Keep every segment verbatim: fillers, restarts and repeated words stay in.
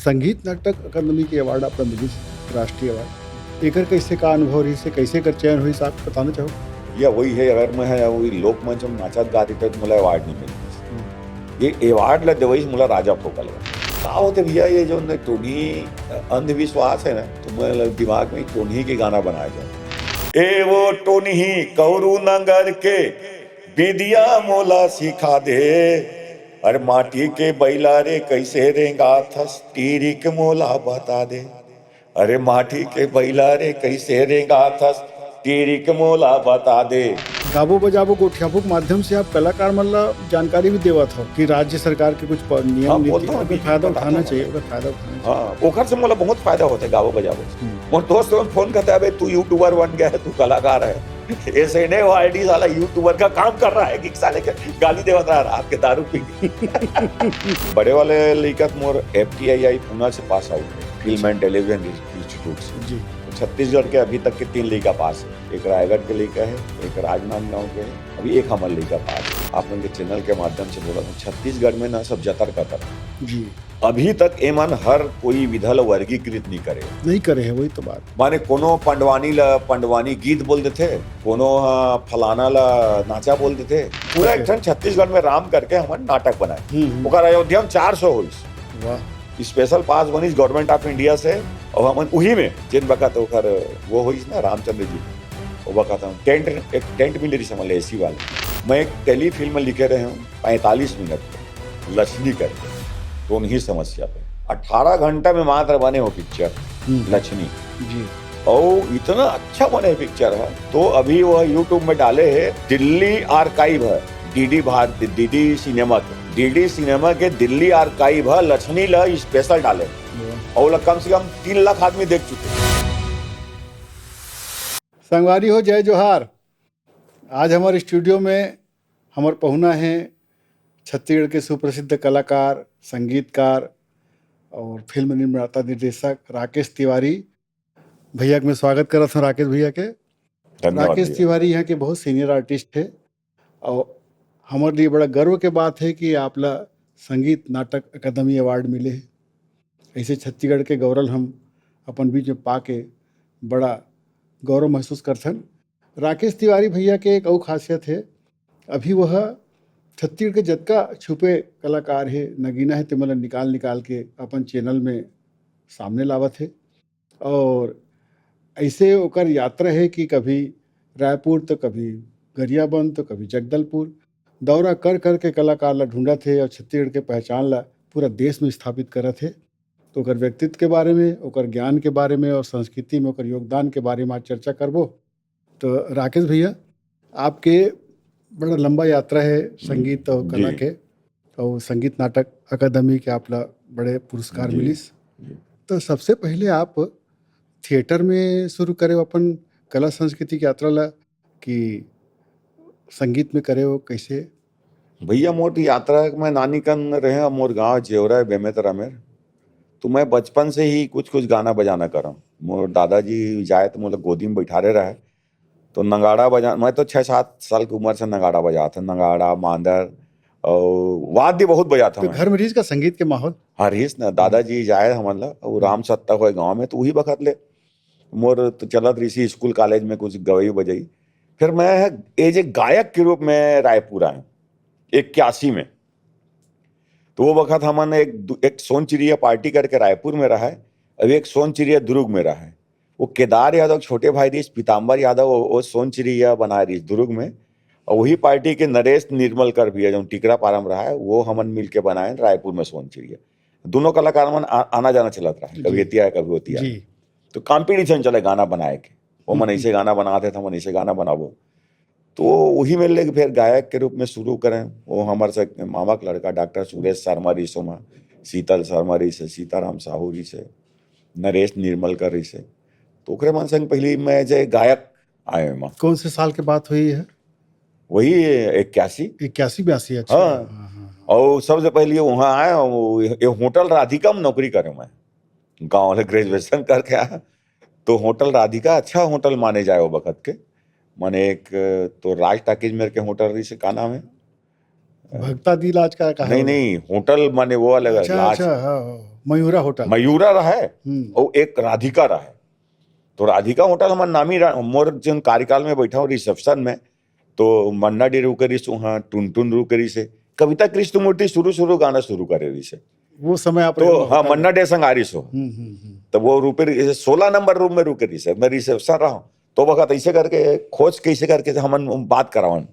संगीत नाटक अकादमी के अवार्ड आपला मिलिस, राष्ट्रीय अवार्ड। एकर कैसे का अनुभव रहिस हे, कैसे एकर चयन होइस, आप बताना चाहो? या वही है, अगर मैं है वही लोकमंच में नाचत गात रहितेंव तो मोला अवार्ड नहीं मिलतिस। ये अवार्ड ला देवइस मोला राजा फोकल ला। का होथे भैया, ये जो न टोनही अंधविश्वास है ना, तो मैं दिमाग में टोनही के गाना बनाए जाओ। ए वो टोनही कौरू नंगर के, बिदिया मोला सिखा दे। अरे माटी के बैला रे, कैसे रेंगाथस, टीरिक मोला बता दे। अरे माटी के बैला रे, कैसे रेंगाथस, टीरिक मोला बता दे। गाबो बजाबो गोठियाबो के माध्यम से आप कलाकार मन ला जानकारी भी देवत हो कि राज्य सरकार के कुछ प-, नियम हाँ, नीति, बोलता हूँ, ओकर बीच में फायदा बताता उठाना हूँ। चाहिए, ओकर फायदा उठाना चाहिए। हाँ, ओकर से मोला बहुत फायदा होता है गाबो बजाबो से। हम्म। मोर दोस्त लोग फोन करते हैं, "अबे तू यूट्यूबर बन गया है, तू कलाकार है।" ऐसे नहीं, वो आईडी साला यूट्यूबर का काम कर रहा है कि साले के गाली देवत रहा रात के दारू पी के। बड़े वाले लइका तो मोर एफटीआईआई पुणे से पास आउट है, फिल्म एंड टेलीविजन इंस्टीट्यूट से। जी। छत्तीसगढ़ के अभी तक के तीन लइका पास है, एक रायगढ़ के लइका है, एक राजनांदगांव के है, अभी एक हमर लइका पास है। आप मन के चैनल के माध्यम से बोला हूँ, छत्तीसगढ़ में ना सब जतर कतर। जी। अभी तक एमन हर कोई विधा ल वर्गीकृत नहीं करे। नहीं करे है, वही तो बात। माने कोनो पंडवानी ला पंडवानी गीत बोल देथे, कोनो ह फलाना ला नाचा बोल देथे। पूरा एक ठन छत्तीसगढ़ में राम करके हमन नाटक बनाए। हम्म, हम्म। ओकर अयोध्या में चार सौ होइस। वाह। स्पेशल पास बनिस गवर्नमेंट ऑफ इंडिया से, और हमन उही में जिन बखत ओकर वो होइस ना रामचंद्र जी, वो बखत हम टेंट, एक टेंट मिले रहिस हमन ला एसी वाले। मैं एक टेली फिल्म लिखे रहे हूँ पैंतालीस मिनट के, लछनी करके, टोनही समस्या पे। अठारह घंटा में मात्र बने वो पिक्चर हम्म। लछनी। जी। और इतना अच्छा बने पिक्चर है, तो अभी वो यूट्यूब में डाले है, दिल्ली आर्काइव है, डीडी भारत, डीडी सिनेमा के, डीडी सिनेमा के दिल्ली आर्काइव है, लछनी ला स्पेशल डाले। वाह। और ओला कम से कम तीन लाख आदमी देख चुके हैं। संगवारी हो, जय जोहार। आज हमारे स्टूडियो में हमारे पहुना हैं छत्तीसगढ़ के सुप्रसिद्ध कलाकार, संगीतकार और फिल्म निर्माता निर्देशक राकेश तिवारी। भैया के मैं स्वागत करत हूँ, राकेश भैया के। धन्यवाद राकेश भैया। तिवारी यहाँ के बहुत सीनियर आर्टिस्ट है और हमारे लिए बड़ा गर्व के बात है कि आप ला संगीत नाटक अकादमी अवार्ड मिले है। ऐसे छत्तीसगढ़ के गौरव हम अपन बीच में पाके बड़ा गौरव महसूस करथन। राकेश तिवारी भैया के एक अउ खासियत है, अभी वह छत्तीसगढ़ के जतका छुपे कलाकार है, नगीना है, तेमन ला निकाल निकाल के अपन चैनल में सामने लावत है। और ऐसे ओकर यात्रा है कि कभी रायपुर तो कभी गरियाबंद तो कभी जगदलपुर, दौरा कर कर के कलाकार ला ढूंढत है और छत्तीसगढ़ के पहचान ला पूरा देश में स्थापित करत है। तो ओकर व्यक्तित्व के बारे में, ओकर ज्ञान के बारे में और संस्कृति में ओकर योगदान के बारे में आज चर्चा करबो। तो राकेश भैया, आपके बड़ा लंबा यात्रा है संगीत और कला जी। के, और संगीत नाटक अकादमी के आप ला बड़े पुरस्कार जी। मिलिस। जी। तो सबसे पहले आप थिएटर में शुरू करे अपन कला संस्कृति की यात्रा ला कि संगीत में करे हो, कैसे? भैया, मोर यात्रा में नानी कन रहे, मोर गांव जेवरा है, बेमेतरा में। तो मैं बचपन से ही कुछ कुछ गाना बजाना करम। मोर दादाजी जाए तो मोला गोदी में बैठारे रहे, तो नगाड़ा बजा, मैं तो छः सात साल की उम्र से नगाड़ा बजात हूँ, नगाड़ा, मांदर और वाद्य बहुत बजात तो हूँ मैं। घर में रहिस का संगीत के माहौल? हाँ, रहिस ना, दादाजी जाए हमन ला, और राम सत्ता होए गाँव में, तो वही बखत ले मोर तो चलत रहिस, स्कूल कॉलेज में कुछ गवई बजई। फिर मैं एज ए गायक के रूप में रायपुर आए इक्यासी में। तो वो बखत हमन एक दु-, एक सोन चिड़िया पार्टी करके रायपुर में रहा है, अभी एक सोन चिड़िया दुर्ग में रहा है। वो केदार यादव के छोटे भाई रहिस, पीताम्बर यादव, वो, वो सोन चिड़िया बनाए रहिस दुर्ग में। और वही पार्टी के नरेश निर्मलकर भी है, जो टिकरा पारा में रहा है, वो हमन मिल के बनाए रायपुर में सोन चिड़िया। दोनों कलाकार मन आ-, आना जाना चलत रहा है, कभी जी। एतिया है, कभी ओतिया है। जी। तो कंपटीशन चले गाना बनाए के, वो मन ऐसे गाना बनाते थे, मन ऐसे गाना बनाबो। तो वही में लेके फिर गायक के रूप में शुरू करें। वो हमारे से मामा के लड़का डॉक्टर सुरेश शर्मा रहिस ओमा, शीतल शर्मा रहिस, सीताराम साहू रहिस, नरेश निर्मलकर रहिस। तो ओकरे मन संग पहली मैं जे गायक आए ओमा। कौन से साल के बात हुई है? वही इक्यासी। इक्यासी बयासी, अच्छा। हाँ। हाँ, हाँ, हाँ। और सबसे पहले वहाँ आया, वो ये होटल राधिका में नौकरी करे मैं, गाँव वाले ग्रेजुएशन करके आया। तो होटल राधिका अच्छा होटल माने जाए वो बखत के, माने एक तो राज टाकीज मेर के होटल रहिस, का नाम है? भगता दी लाज का कहा नहीं, हुआ? नहीं, होटल माने वो वाला अच्छा, लाज। अच्छा, हाँ, हाँ। मयूरा होटल। मयूरा रहे, हम्म। और एक राधिका रहे। तो राधिका होटल हमर नामी रहा, मोर जन कार्यकाल में बैठा हूँ रिसेप्शन में, तो मन्ना डे रुके रहिस उहाँ, टुनटुन रुके रहिस हे, कविता कृष्णमूर्ति शुरू शुरू गाना शुरू करे रहिस हे। वो समय आप तो रहे हो हाँ, होटल मन्ना डे संग आ रहिस हो। हम्म, हम्म, हम्म। तो वो रुके रहिस, सोलह नंबर रूम में रुके रहिस हे, मैं रिसेप्शन रहा हूँ। तो वक्त ऐसे करके खोज कैसे करके हमन बात करावन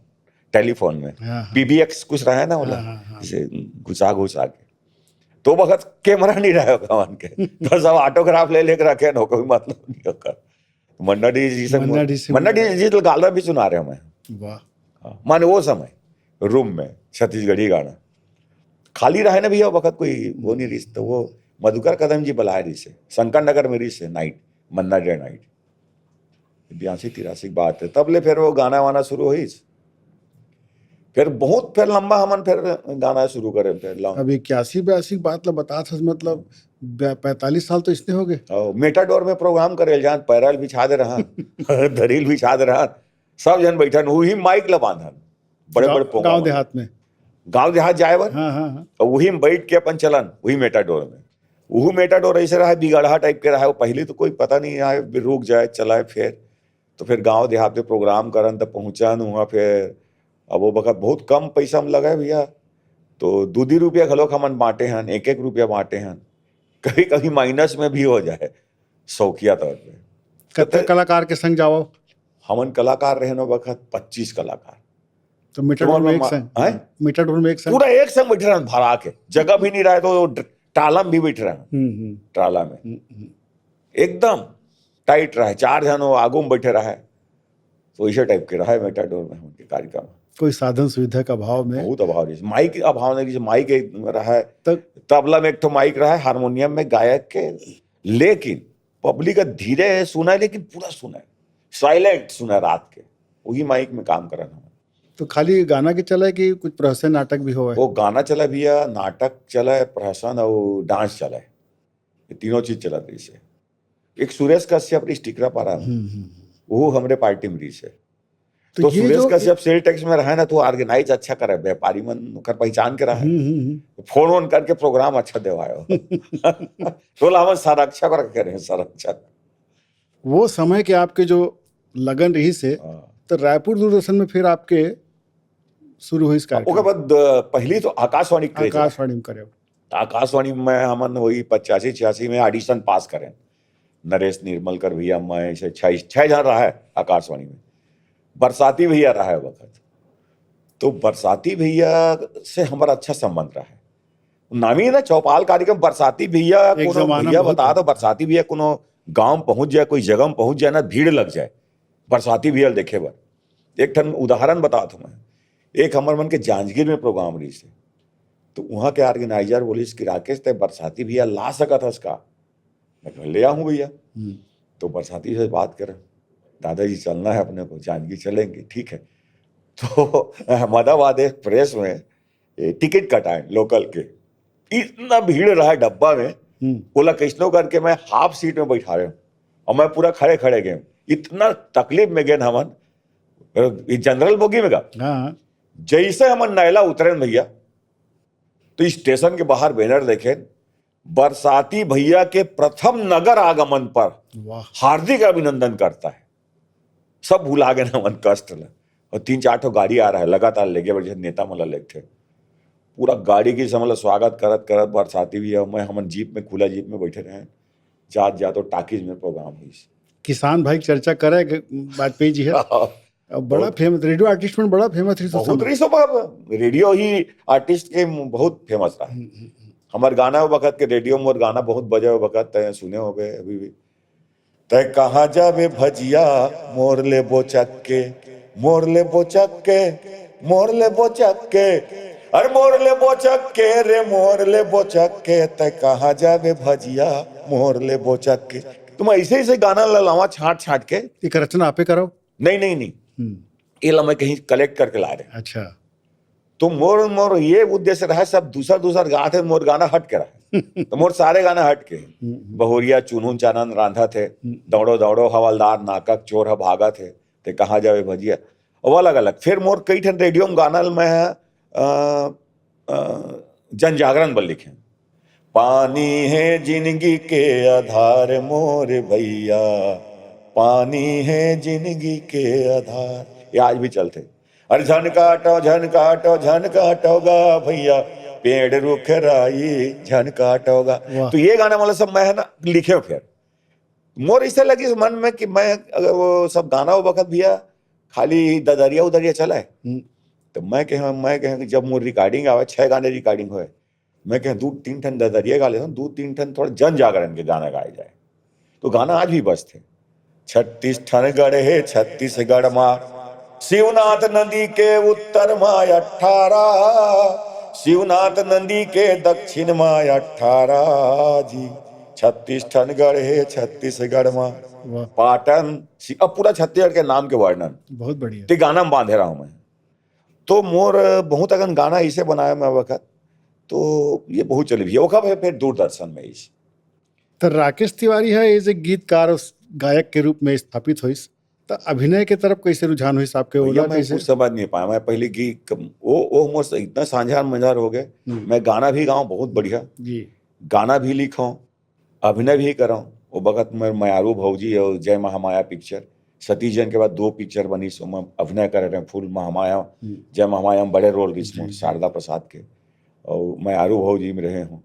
टेलीफोन में, हाँ, हाँ। पीबीएक्स कुछ रहा है ना, बोला हाँ, हाँ, हाँ। जैसे घुसा घुसा के। तो वक्त कैमरा नहीं रहा होगा मन के, तो सब ऑटोग्राफ ले लेके रखे हो, कोई मतलब नहीं होगा। मन्ना डे जी से मन्ना डे से मन्ना मिला। डे जी तो गाना भी सुना रहे हमें। वाह। हाँ, माने वो समय रूम में छत्तीसगढ़ी गाना खाली रहे ना भैया, वक्त कोई वो नहीं रहिस, तो वो मधुकर कदम जी बुलाए रहिस हे, शंकर नगर में रहिस हे नाइट, मन्ना डे नाइट, बयासी तिरासी की बात है। तब ले फिर वो गाना वाना शुरू होइस, फिर बहुत फिर लंबा हमन फिर गाना शुरू करे, फिर लंबा अब इक्यासी बयासी की बात ला बतात हस, मतलब ब- पैंतालीस साल तो इसने हो गए। और मेटाडोर में प्रोग्राम करे जान, पैरल बिछा दे रहा, दरील बिछा दे रहा, सब जन बैठन, वही माइक ला बांधन, बड़े गाँव- बड़े प्रोग्राम गांव में। देहात में। गांव देहात जाए बर, हाँ, हाँ, हाँ। और वही में बैठ के अपन चलन, वही मेटाडोर में। वही मेटाडोर ऐसे रहा, बिगड़हा टाइप के रहा, वो पहले तो कोई पता नहीं आए, रुक जाए, चलाए, फिर तो फिर गांव देहात में प्रोग्राम करन, तब पहुंचन वहाँ। फिर अब वो बखत बहुत कम पैसा में लगा भैया, तो दू दू रुपया घलोक हमन बांटे हन, एक एक रुपया बांटे हन, कभी कभी माइनस में भी हो जाए शौकिया तौर पे। कत्ते कलाकार के संग जावव? हमन कलाकार रहे ना बखत पच्चीस कलाकार। तो मेटाडोर तुम्हारे में एक मा- संग, हैं? मेटाडोर में एक संग। पूरा एक संग बैठ रहे हैं भरा के, जगह भी नहीं रहे तो वो ड्र- टाला में भी बैठ रहे हैं, हम्म, हम्म, टाला में हम्म, हम्म। एकदम टाइट रहे, चार जन वो आगू में बैठे रहे, तो इसे टाइप के रहे मेटाडोर में उनके कार्यक्रम। कोई साधन सुविधा के अभाव में। बहुत अभाव रहिस, माइक के अभाव नहीं रहिस, माइक एक रहा है, तब तबला में एक ठो माइक रहा है, हारमोनियम में गायक के, लेकिन पब्लिक का धीरे सुना है, लेकिन पूरा सुना है, साइलेंट सुना है रात के, वही माइक में काम करन हम। तो खाली गाना के चला है कि कुछ प्रहसन नाटक भी हो है? वो गाना चला भैया, नाटक चला है, प्रहसन और डांस चला है, ये तीनों चीज चला रहिस हे। एक सुरेश कश्यप रहिस टिकरापारा में, हम्म, हम्म, हम्म। वो हमरे पार्टी में रहिस हे। तो तो ये सुरेश जो कश्यप सेल टैक्स में रहा है ना, तो ऑर्गेनाइज अच्छा करे, व्यापारी मन ओकर पहचान के रहा है। हम्म, हम्म, हम्म। फोन वोन करके प्रोग्राम अच्छा देवायो। तो लावन संरक्षक रखे रहे, संरक्षक। वो समय के आपके जो लगन रहिस हे, हाँ। तो रायपुर दूरदर्शन में फिर आपके शुरू होइस कार्यक्रम? ओकर बाद अ, पहली तो आकाशवाणी के craze रहा। आकाशवाणी में करे। आकाशवाणी में हमन वही पचासी छियासी में ऑडिशन पास करें, नरेश निर्मलकर भैया, मैं, ऐसे छह छह जन रहा है आकाशवाणी में। बरसाती भैया रहा है वक्त, तो बरसाती भैया से हमारा अच्छा संबंध रहा है। नामी ना चौपाल कार्यक्रम, बरसाती भैया, एक कोनो जमाना भैया बहुत बता था। दो, बरसाती भैया कोनो गांव पहुंच जाए, कोई जगह में पहुंच जाए ना, भीड़ लग जाए बरसाती भैया देखे बर। एक ठन उदाहरण बता दो मैं, एक हमर मन के जांजगीर में प्रोग्राम रहिस हे, तो वहाँ के ऑर्गेनाइजर बोलिस कि राकेश, तय बरसाती भैया ला सकत हस का? मैं कहा, ले आहूँ भैया। हम्म। तो बरसाती से बात करें, दादाजी चलना है अपने को, जांजगीर चलेंगे, ठीक है। तो अहमदाबाद एक्सप्रेस में ये टिकट कटाए लोकल के, इतना भीड़ रहा डब्बा में, हम्म। बोला कैसनो करके मैं हाफ सीट में बैठा रहे हूँ और मैं पूरा खड़े खड़े गए हूँ। इतना तकलीफ में गए हमन, ये जनरल बोगी में का, हाँ, हाँ। जैसे हमन नैला उतरे न भैया, तो स्टेशन के बाहर बैनर देखे, बरसाती भैया के प्रथम नगर आगमन पर वाह। हार्दिक अभिनंदन करता है। सब भुला गए ना मन कष्ट ल। और तीन चार ठो गाड़ी आ रहा है लगातार, लेके बैठे नेता मन ल लेके, पूरा गाड़ी के समझ लो स्वागत करत करत बरसाती भैया, मैं हमन जीप में, खुला जीप में बैठे रहे, जात जात वो टाकीज में प्रोग्राम हुई। किसान भाई के चर्चा करे के वाजपेयी जी है। अब बड़ा बहुत- फेमस रेडियो आर्टिस्ट में बड़ा फेमस रही बहुत समय। रही सो बाबा, रेडियो ही आर्टिस्ट के बहुत फेमस रहा है। हम्म, हम्म, हम्म। हमार गाना वो वक्त के रेडियो में, और गाना बहुत बजे वो वक्त तय सुने होबे अभी भी। तय कहाँ जाबे भजिया मोर ले बोचक के, मोर ले बोचक के, मोर ले बोचक के, अरे मोर ले बोचक के रे, मोर ले बोचक के, तय कहाँ जाबे भजिया मोर ले बोचक के। तुम ऐसे ऐसे गाना ला लावा छांट छांट के। एक रचना आपे करो। नहीं, नहीं, नहीं, हम्म, ये ला मैं कहीं कलेक्ट करके ला रहे। अच्छा। तो मोर, मोर ये उद्देश्य रहा, सब दूसर दूसर गात हे, मोर गाना हट के रहा। तो मोर सारे गाना हट के, हम्म, बहुरिया चुनून चानन रांधा थे, हम्म। दौड़ो दौड़ो हवलदार, नाकक चोर ह भागा थे, ते कहाँ जावे भजिया, वो अलग अलग। फिर मोर कई ठन रेडियो में गाना ल मैं, अ, अ, जन जागरण बर लिखे। पानी है जिंदगी के आधार मोर भैया, पानी है जिंदगी के आधार। ये आज भी चलथे। अरे झन काटव, झन काटव, झन काटव गा भैया, पेड़ रुख राई झन काटव गा। वाह। तो ये गाना मतलब सब मैं है ना लिखे हूँ। फिर मोर ऐसे लगिस मन में कि मैं अगर वो सब गाना वो बखत भैया खाली ददरिया उदरिया चला है, हम्म। तो मैं कह मैं कह जब मोर रिकॉर्डिंग आवे, छह गाने रिकॉर्डिंग होए, मैं कह दू तीन ठन ददरिया गा लेता हूँ, दू तीन ठन थोड़ा जन जागरण के गाना गाए जाए, तो गाना आज भी बजथे। छत्तीस ठन गढ़ हे छत्तीसगढ़ मा, शिवनाथ नदी के उत्तर मा अठारह, शिवनाथ नदी के दक्षिण मा अठारह जी, छत्तीस ठन गढ़ हे छत्तीसगढ़ मा। वाह। पाटन, सि- अब पूरा छत्तीसगढ़ के नाम के वर्णन बहुत बढ़िया। ते गाना में बांधे रहा हूँ मैं। तो मोर बहुत अगन गाना इसे बनाया मैं वक्त, तो ये बहुत चले भी ओखा फिर, फिर दूरदर्शन में इस तो राकेश तिवारी है एज ए गीतकार और गायक के रूप में स्थापित होइस, तो अभिनय के तरफ कैसे रुझान होइस आपके? भैया ओला मैं कैसे? कुछ समझ नहीं पाया। मैं पहले गीत वो वो मोर से इतना सांझार मंझार हो गए। हम्म। मैं गाना भी गाऊं बहुत बढ़िया, जी। गाना भी लिखूं, अभिनय भी करूं। वो वक्त मैं मयारू भौजी और जय महामाया पिक्चर, सतीश जैन के बाद दो पिक्चर बनी, सो मैं अभिनय कर रहे हैं, फुल महामाया, हम्म। जय महामाया में बड़े रोल रिस जी, मोर जी। शारदा प्रसाद के, और मयारू भौजी में रहे हूँ।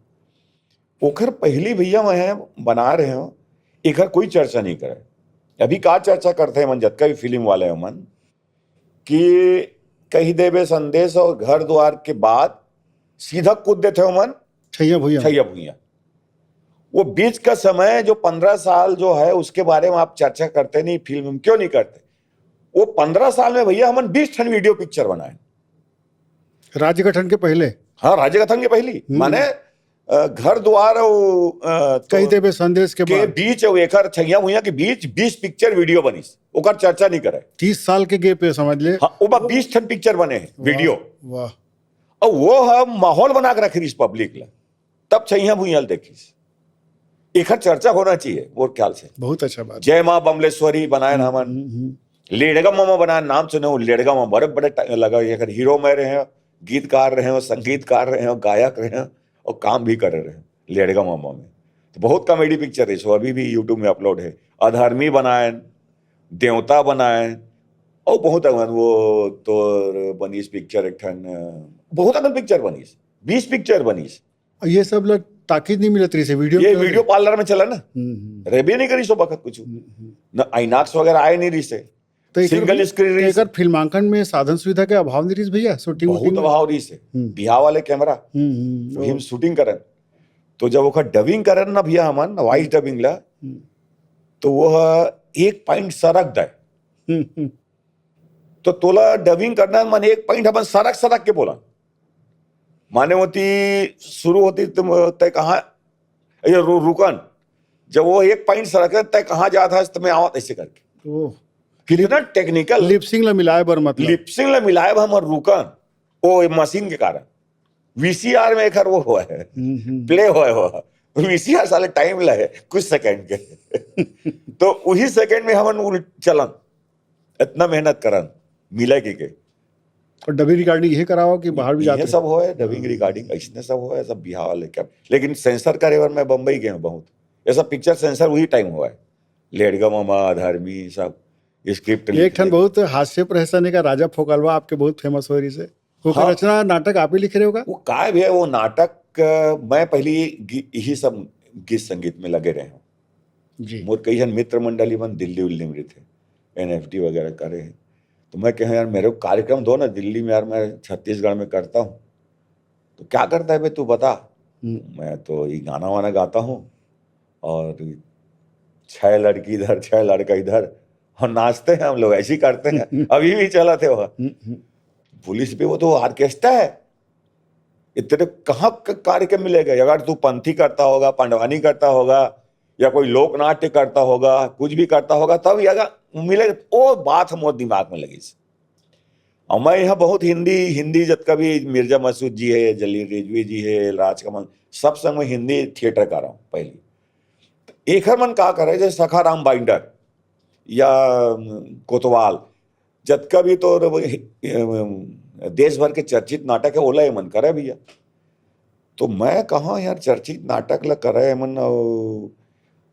ओखर पहली भैया मैं बना रहे हूँ, एकर कोई चर्चा नहीं करे। अभी का चर्चा करते हैं मन, जतका भी फिल्म वाले हैं मन, कि कही देबे संदेश और घर द्वार के बाद सीधा कूद देते हो मन छैया भुइया। छैया भुइया। वो बीच का समय जो पंद्रह साल जो है, उसके बारे में आप चर्चा करते नहीं, फिल्म में क्यों नहीं करते? वो पंद्रह साल में भैया हमन बीस ठन वीडियो पिक्चर बनाए। राज्य गठन के पहले। हाँ, राज्य गठन के पहली। हम्म। माने अ, घर द्वार और, अ, तो कही देबे संदेश के के बाद। बीच और एकर छैया भुइया के बीच बीस पिक्चर वीडियो बनिस, ओकर चर्चा नहीं करे। तीस साल के गैप है, समझ ले। हाँ, ओमा बीस ठन पिक्चर बने हैं, वीडियो। वाह। और वो हम माहौल बना के रखे रहिस पब्लिक ला, तब छैया भुइया ल देखिस। एकर चर्चा होना चाहिए मोर ख्याल से। बहुत अच्छा बात। जय माँ बमलेश्वरी बनाए ना हमन, हम्म, हम्म। लेड़गा मामा बनाए, नाम सुने हो लेड़गा मामा, बड़े बड़े टाइम लगा, एकर हीरो मैं रहे हैं, गीतकार रहे हो, संगीतकार रहे हो, गायक रहे हो और काम भी करे रहे हैं लेड़गा मामा में। तो बहुत कॉमेडी पिक्चर है, सो अभी भी यूट्यूब में अपलोड है। अधर्मी बनाए, देवता बनाए और बहुत अगन वो तो बनीस पिक्चर एक ठन, बहुत अगन पिक्चर बनीस, बीस पिक्चर बनीस। और ये सब लोग ताकीद नहीं मिलत रहिस वीडियो ये में। वीडियो पार्लर में चला ना, हम्म, हम्म, रेबे नहीं करी सो बखत कुछ, हम्म, हम्म। न आइनॉक्स वगैरह आए नहीं रहिस है। तो एकर सिंगल भी- स्क्रीन तो रहिस एकर फिल्मांकन में साधन सुविधा के अभाव नहीं रहिस भैया, शूटिंग बहुत वूटिंग में? अभाव रहिस है। हम्म। बिहाव वाले कैमरा, हम्म, हम्म, वही हम वो- शूटिंग करन। तो जब ओकर डबिंग करन ना भैया हमन, वॉइस डबिंग ला, हम्म, तो वो एक पॉइंट सरक दे। हम्म, हम्म। तो तोला डबिंग करना मन एक पॉइंट हमन सरक सरक के बोला, माने होती शुरू होती तुम तय कहाँ ये रु, रुकन, जब वो एक पॉइंट सरक तय कहाँ जात है तो मैं आवत ऐसे करके। ओह। कितना टेक्निकल। लिपसिंग ला मिलाए बर मतलब। लिपसिंग ला मिलाए बर हमर रुकन, वो मशीन के कारण। वीसीआर में एकर वो हुआ है, हम्म, हम्म। प्ले हुआ हुआ। वीसीआर साले टाइम ला है कुछ सेकंड के। तो वही सेकंड में हमन उल-, चलन, इतना मेहनत करन मिले के, के। और डबिंग रिकॉर्डिंग ये कराओ कि बाहर भी ये जाते? सब हुआ है, डबिंग रिकॉर्डिंग, ऐसने सब हुआ है, सब बिहाव वाले क्या। लेकिन सेंसर करे बर मैं बम्बई गए हूँ बहुत। ऐसा पिक्चर सेंसर वही टाइम हुआ है, लेड़गा मामा, धर्मी, सब स्क्रिप्ट एक ठन बहुत हास्य प्रहसन का राजा फोकलवा आपके बहुत फेमस हो रहिस है। ओकर हाँ। रचना नाटक आप ही लिखे रहे होगा? वो काय भैया, वो नाटक, अ, मैं पहली गी-, यही सब गीत संगीत में लगे रहे हूँ। जी। मोर कई जन मित्र मंडली मन दिल्ली उल्ली में रहिथे, एनएफडी वगैरह करे हैं। तो मैं कहा, "यार, मेरे को कार्यक्रम दो ना दिल्ली में, यार, मैं छत्तीसगढ़ में करता हूँ।" "तो क्या करता है बे, तू बता।" हम्म। "मैं तो ये गाना वाना गाता हूँ और छह लड़की इधर, छह लड़का इधर, और नाचते हैं हम लोग, ऐसे ही करते हैं।" अभी भी चला थे वह। हम्म, हम्म। पुलिस भी, "वो तो ऑर्केस्ट्रा है, इतने कहाँ क-, कार्यक्रम मिलेगा? अगर तू पंथी करता होगा, पंडवानी करता होगा, या कोई लोकनाट्य करता होगा, कुछ भी करता होगा, तब ये अगर मिलेगा।" वो बात हमर दिमाग में लगिस। और मैं यहाँ बहुत हिंदी, हिंदी जतका भी मिर्जा मसूद जी है, जलील रिजवी जी है, राजकमल, सब संग में हिंदी थिएटर कर रहा हूँ पहली। तो एकर मन का करे, जैसे सखाराम बाइंडर या, अम, कोतवाल, जतका भी तो देश भर के चर्चित नाटक है, ओला ये मन करे भैया। तो मैं कहा यार, चर्चित नाटक ला करे मन, अउ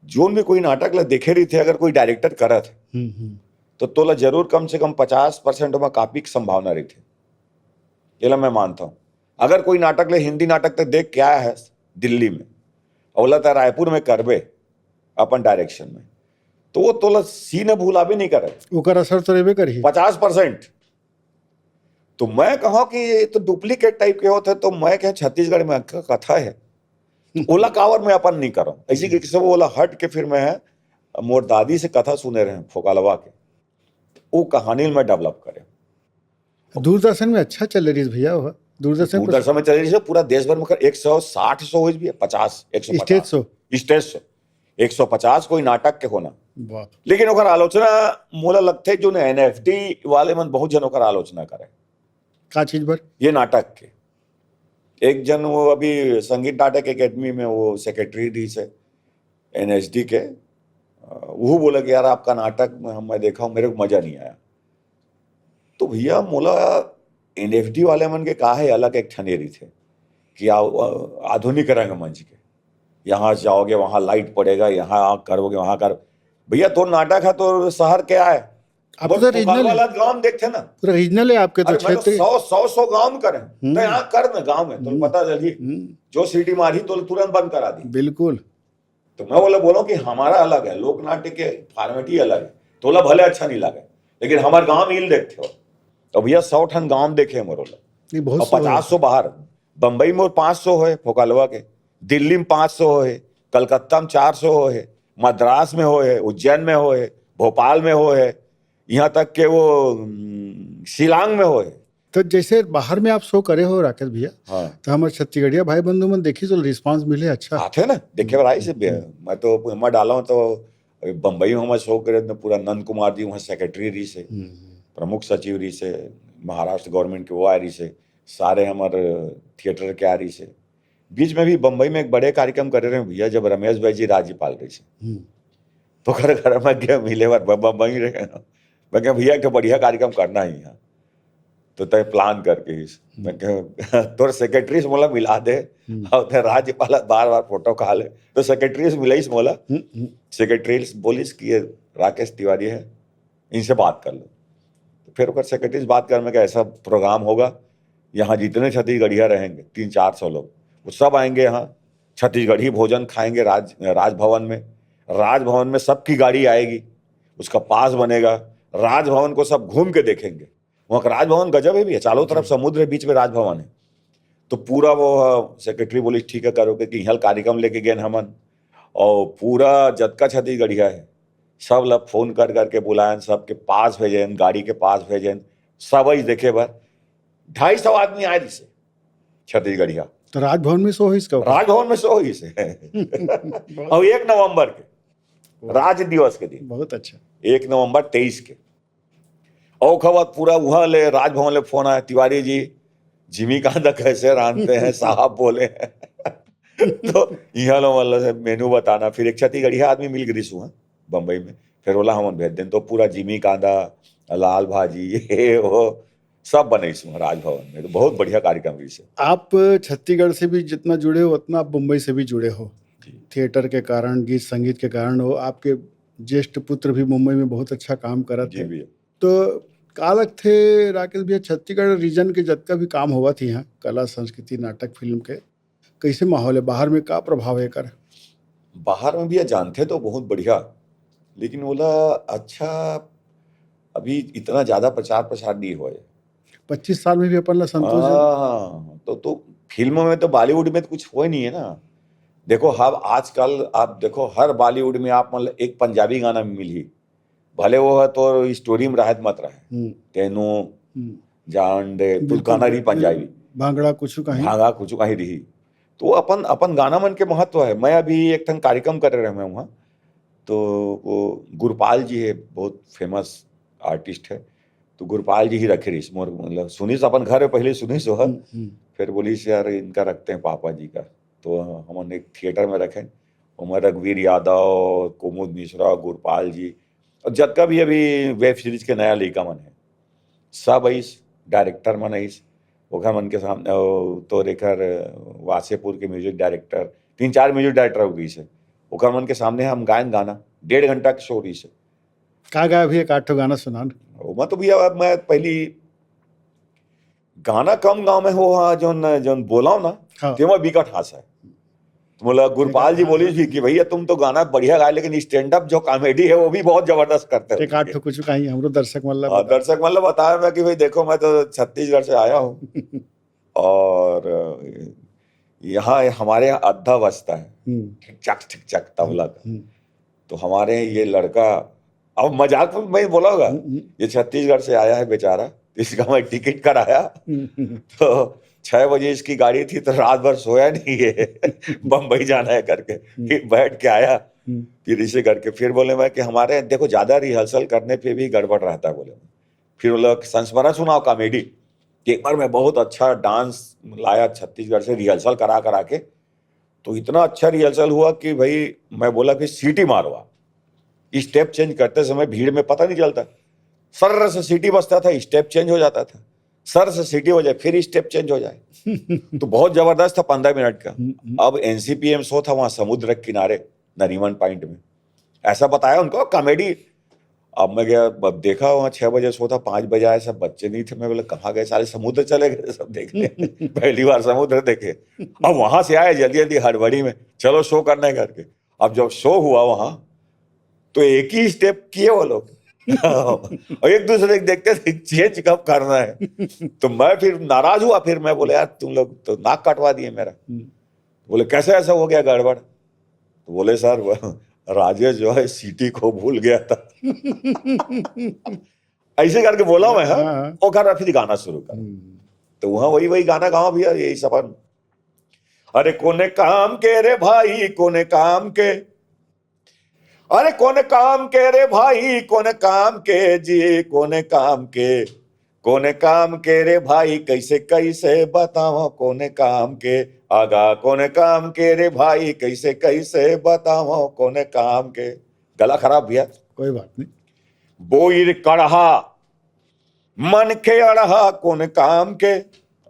जोन भी कोई नाटक ला देखे रहिथे, अगर कोई डायरेक्टर करत हे, हम्म, हम्म। तो तोला जरूर कम से कम पचास परसेंट ओमा कॉपी के संभावना रहिथे, एला मैं मानता हूँ। अगर कोई नाटक ले, हिंदी नाटक तक देख के आया है दिल्ली में, अउ ओला त रायपुर में करबे अपन डायरेक्शन में, तो वो तोला सीन भुलाबे नहीं करे। ओकर असर तो रहबे करही। पचास परसेंट। तो मैं कहा कि ये तो डुप्लीकेट टाइप के होते, तो मैं कहा छत्तीसगढ़ में क-, कथा है, तो ओला कावर मैं अपन नहीं करूँ। ऐसी कि सब ओला हट के फिर मैं मोर दादी से कथा सुने रहे फोकालवा के, वो कहानी मैं डेवलप करे। दूरदर्शन में अच्छा चले रहिस भैया, वो दूरदर्शन पर दूरदर्शन में चले रहिस, पूरा देश भर में कर एक सौ साठ शो होइस भी, पचास, एक सौ पचास। Stage show. स्टेज शो, एक सौ पचास कोई नाटक के होना। वाह। लेकिन ओकर आलोचना मोला लगथे, जो एनएफडी वाले मन बहुत झन ओकर आलोचना करे। का चीज बर? ये नाटक के एक जन, वो अभी संगीत नाटक एकेडमी में वो सेक्रेटरी रहिस हे एनएसडी के, अ, वो बोला कि यार, आपका नाटक में हम, मैं देखा हूँ, मेरे को मजा नहीं आया। तो भैया, मोला एनएफडी वाले मन के का है, अलग एक ठन ये रहिथे कि आ-, आधुनिक रंगमंच के, यहाँ जाओगे, वहाँ लाइट पड़ेगा, यहाँ करोगे, वहाँ कर। भैया, तोर नाटक है, तोर शहर के आए, आप बस तो पुकार रीजनल वाला गांव देखथे ना। पूरा रीजनल है आपके तो अरे, मैं तो क्षेत्र। सौ सौ सौ गांव करे, तो यहाँ कर ना गांव में, तो हम्म। पता चली। हम्म। जो सीटी मारी, तो तुरंत बंद करा दी। बिल्कुल। तो मैं बोला, बोलो कि हमारा अलग है, लोकनाट्य के फॉर्मेट ही अलग है। तोला भले अच्छा नहीं लगे, लेकिन हमारे गांव में इल देखते हो। तो भैया, सौ ठन गांव देखे हैं मोर ओला। नहीं, बहुत और सौ पचास सौ बाहर, बम्बई में पाँच सौ होए फोकालवा के, दिल्ली में पाँच सौ होए, कलकत्ता में चार सौ होए, मद्रास में होए, उज्जैन में होए, भोपाल में होए, यहाँ तक के वो, हम्म, शिलांग में होए। तो जैसे बाहर में आप शो करे हो राकेश भैया, हाँ। तो हमारे छत्तीसगढ़िया भाई बंधु मन देखी तो रिस्पांस मिले अच्छा। आथे ना, देखे बर आइस हे। मैं तो, मैं डाला हूँ तो अभी बम्बई में हमारे शो करे तो पूरा नंद कुमार जी वहाँ सेक्रेटरी रहिस हे, हम्म। प्रमुख सचिव रहिस हे, महाराष्ट्र गवर्नमेंट के वो आए रहिस हे, सारे हमारे थिएटर के आ रहिस हे। बीच में भी बम्बई में एक बड़े कार्यक्रम करे रहे भैया, जब रमेश भाई जी राज्यपाल रहिस हे। हम्म। तो ओकर घर में गया मिले बर, ब-, ब-, बम्बई रहे। मैं कहा, "भैया, एक बढ़िया कार्यक्रम करना है यहाँ।" तो तय प्लान करके ही। मैं कहा, "तोर सेक्रेटरी से मोला मिला दे।" हम्म। और तय राज्यपाल बार बार फोटो खा ले, तो सेक्रेटरी से मिलाइस मोला। हम्म, हम्म। सेक्रेटरी से बोलिस कि ये राकेश तिवारी है, इनसे बात कर लो। तो फिर ओकर सेक्रेटरी से बात कर, मैं कहा, "ऐसा प्रोग्राम होगा, यहाँ जितने छत्तीसगढ़िया रहेंगे, तीन चार सौ लोग, वो सब आएंगे यहाँ, छत्तीसगढ़ी भोजन खाएंगे राज, राजभवन में। राजभवन में सबकी गाड़ी आएगी, उसका पास बनेगा, राजभवन को सब घूम के देखेंगे।" वहाँ का राजभवन गजब है भैया, चारों तरफ समुद्र है, बीच में राजभवन है। तो पूरा वो, अ, सेक्रेटरी बोली, "ठीक है, करोगे कि यहाँ कार्यक्रम लेके गए हमन, और पूरा जतका छत्तीसगढ़िया है, सब ला फोन कर करके बुलायन, सबके पास भेजन, गाड़ी के पास भेजन, सब आई देखे बर।" ढाई सौ आदमी आए रहिस हे छत्तीसगढ़िया। तो राजभवन में शो होइस का? राजभवन में शो होइस हे। और एक नवंबर के, राज दिवस के दिन, बहुत अच्छा। एक नवंबर तेईस के। और खबर पूरा वहाँ ले, राजभवन ले फोन आया, "तिवारी जी, जिमी कांदा कैसे रांधते हैं साहब बोले हैं।" तो यहाँ लो मतलब से मेनू बताना, फिर एक छत्तीसगढ़िया आदमी मिल गई वहाँ बम्बई में, फिर बोला, "हमन भेज दें।" तो पूरा जिमी कांदा, लाल भाजी, ये वो सब बने इसमें राजभवन में। तो बहुत बढ़िया कार्यक्रम रहिस हे। आप छत्तीसगढ़ से भी जितना जुड़े हो, उतना आप मुंबई से भी जुड़े हो। जी। थिएटर के कारण, गीत संगीत के कारण हो, आपके ज्येष्ठ पुत्र भी मुंबई में बहुत अच्छा काम करत जी हे। भैया। तो का लगथे राकेश भैया, छत्तीसगढ़ रीजन के जतका भी काम होवत हे यहाँ, कला, संस्कृति, नाटक, फिल्म के, कैसे माहौल है बाहर में, का प्रभाव है एकर? बाहर में भी ये जानथे तो बहुत बढ़िया, लेकिन ओला अच्छा, अभी इतना ज्यादा प्रचार प्रसार नहीं होए। पच्चीस साल में भी अपन ला संतोष है? हाँ, तो, तो फिल्म में तो, बॉलीवुड में तो कुछ होए नहीं है ना। देखो, हर आजकल आप देखो, हर बॉलीवुड में आप मतलब एक पंजाबी गाना मिलही, भले वो है तो स्टोरी में रहत मत रहे, हम्म, तेनू हम्म। जान दे, बिल्कुल, गाना रही बिल्कुल। पंजाबी, भांगड़ा कुछ कहीं। भांगड़ा कुछ कहीं रही, तो वो अपन, अपन गाना मन के महत्व है। मैं अभी एक ठन कार्यक्रम करे रहे मैं वहाँ, तो वो गुरपाल जी है, बहुत फेमस आर्टिस्ट है, तो गुरपाल जी ही रखे रहिस मोर, मतलब सुनिस अपन घर में पहले सुनिस वो, हम्म, हम्म। फिर बोलिस, "यार, इनका रखते हैं पापा जी का।" तो हमन एक थिएटर में रखे, ओमा रघुवीर यादव, कुमुद मिश्रा, गुरपाल जी, और जतका भी अभी वेब सीरीज के नया लइका मन है, सब आइस, डायरेक्टर मन आइस, ओखर मन के सामने, ओ, तोर एखर वासेपुर के म्यूजिक डायरेक्टर, तीन चार म्यूजिक डायरेक्टर हो गई से, ओखर मन के सामने हम गायन गाना, डेढ़ घंटा के शो रही से। का गाय भैया, एक आध ठो गाना सुना ना। ओमा तो भैया, अब मैं पहली गाना कम गाँव में हो, हाँ, जोन जोन बोलाओ ना, हाँ। तेमा बिकट हास है। तो बोला, गुरपाल जी बोली थी कि भैया, तुम तो गाना बढ़िया गाए, लेकिन स्टैंड अप जो कॉमेडी है, वो भी बहुत जबरदस्त करते हो। एक आध ठो कुछ कहीं हमरो दर्शक मन ला हाँ, बता। दर्शक मन ला बताया मैं कि भाई देखो, मैं तो छत्तीसगढ़ से आया हूँ और यहाँ हमारे यहाँ अद्धा बजता है, हम्म, ठिक चक ठिक चक तबला का। हम्म, तो हमारे ये लड़का, अब मजाक में मैं बोला होगा, हम्म, ये छत्तीसगढ़ से आया है बेचारा, इसका मैं टिकट कराया, हम्म, हम्म। तो छह बजे इसकी गाड़ी थी, तो रात भर सोया नहीं है, बम्बई जाना है करके। फिर बैठ के आया, हम्म। फिर इसे करके फिर बोले मैं कि हमारे, देखो, ज्यादा रिहर्सल करने पे भी गड़बड़ रहता है, बोले। फिर बोला कि संस्मरण सुनाओ कॉमेडी। एक बार मैं बहुत अच्छा डांस लाया छत्तीसगढ़ से, रिहर्सल करा करा के, तो इतना अच्छा रिहर्सल हुआ कि भाई, मैं बोला कि सीटी मारवा। स्टेप चेंज करते समय भीड़ में पता नहीं चलता, सर्र से सीटी बजता था, स्टेप चेंज हो जाता था, सर्र से सीटी हो जाए, फिर स्टेप चेंज हो जाए। तो बहुत जबरदस्त था, पंद्रह मिनट का। हम्म, हम्म। अब एनसीपीएम शो था वहाँ समुद्र के किनारे, नरीमन पॉइंट में। ऐसा बताया उनको कॉमेडी। अब मैं गया, अब देखा वहाँ छह बजे शो था, पाँच बजे आए, सब बच्चे नहीं थे। मैं बोला, कहाँ गए सारे, समुद्र चले गए सब देखने। पहली बार समुद्र देखे। अब वहां से आए जल्दी जल्दी हड़बड़ी में, चलो शो करना है करके। अब जब शो हुआ वहां, तो एक ही स्टेप किए वो लोग। और एक दूसरे को देखते थे, चेंज कब करना है। तो मैं फिर नाराज हुआ, फिर मैं बोला, यार, तुम लोग तो नाक कटवा दिए मेरा। हम्म। बोले, कैसे ऐसा हो गया गड़बड़? तो बोले, सर, वो राजेश जो है, सीटी को भूल गया था। ऐसे करके बोला मैं, हाँ। हाँ। ओकर फिर गाना शुरू कर। हम्म। तो वहां वही वही गाना गावा भैया, यही सफर। अरे कोने काम के रे भाई, कोने काम के, अरे कोने काम के रे भाई, कोने काम के जी, कोने काम के, कोने काम के रे भाई, कैसे कैसे बताओ कोने काम के, आगा कोने काम के रे भाई, कैसे कैसे बताओ कोने काम के। गला खराब भैया। कोई बात नहीं। बोइर कड़हा, मन के अड़हा, कोने काम के।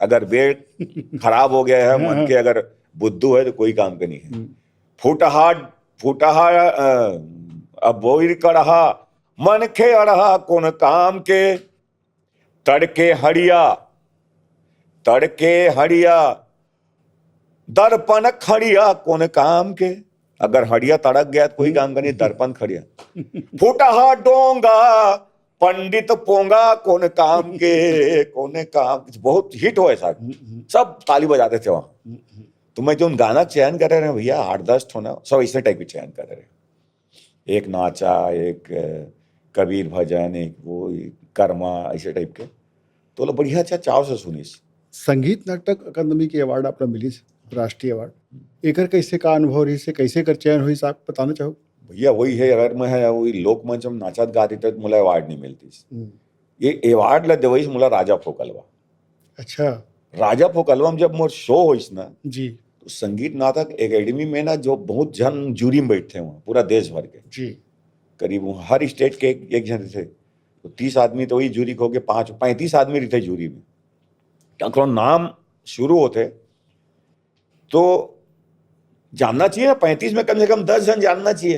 अगर बेड खराब हो गया है, मन के अगर बुद्धू है, तो कोई काम का नहीं है। हम्म। फुटहा, फुटहा, अ, अब बोइर कड़हा, मन के अड़हा, कोने काम के। तड़के हड़िया, तड़के हड़िया, दर्पण खड़िया, कोने काम के। अगर हड़िया तड़क गया, तो कोई काम का नहीं, दर्पण खड़िया। फुटहा डोंगा, पंडित पोंगा, कोने काम के, कोने काम के। बहुत हिट हुआ है साहब। हम्म, हम्म, सब ताली बजाते थे वहाँ। हम्म, हम्म। तो मैं जो गाना चयन कर रहे हैं भैया, आठ दस ठो ना, सब इसे टाइप के चयन कर रहे हैं। एक नाचा, एक, अ, कबीर भजन, एक वो, एक कर्मा, ऐसे टाइप के। तो लोग बढ़िया अच्छा चाव से सुनिस। संगीत नाटक अकादमी के अवार्ड आपला मिलिस, राष्ट्रीय अवार्ड। एकर कैसे का अनुभव रहिस, कैसे कर चयन होइस, आप बताना चाहो? भैया, वही है, अगर मैं है वही लोकमंच में नाचत गाती, तो मोला अवार्ड नहीं मिलती। हम्म। ये अवार्ड ला देवई मोला राजा फोकलवा। अच्छा। राजा फोकलवा में जब मोर शो होइस ना, जी। तो संगीत नाटक एकेडमी में ना, जो बहुत झन जूरी में बैठते हैं वहाँ, पूरा देश भर के, जी। करीब वहाँ हर स्टेट के एक, एक झन थे, तो तीस आदमी तो वही जूरी हो गए, पाँच, पैंतीस आदमी रहते जूरी में। अगर नाम शुरू होते तो जानना चाहिए ना, पैंतीस में कम से कम दस झन जानना चाहिए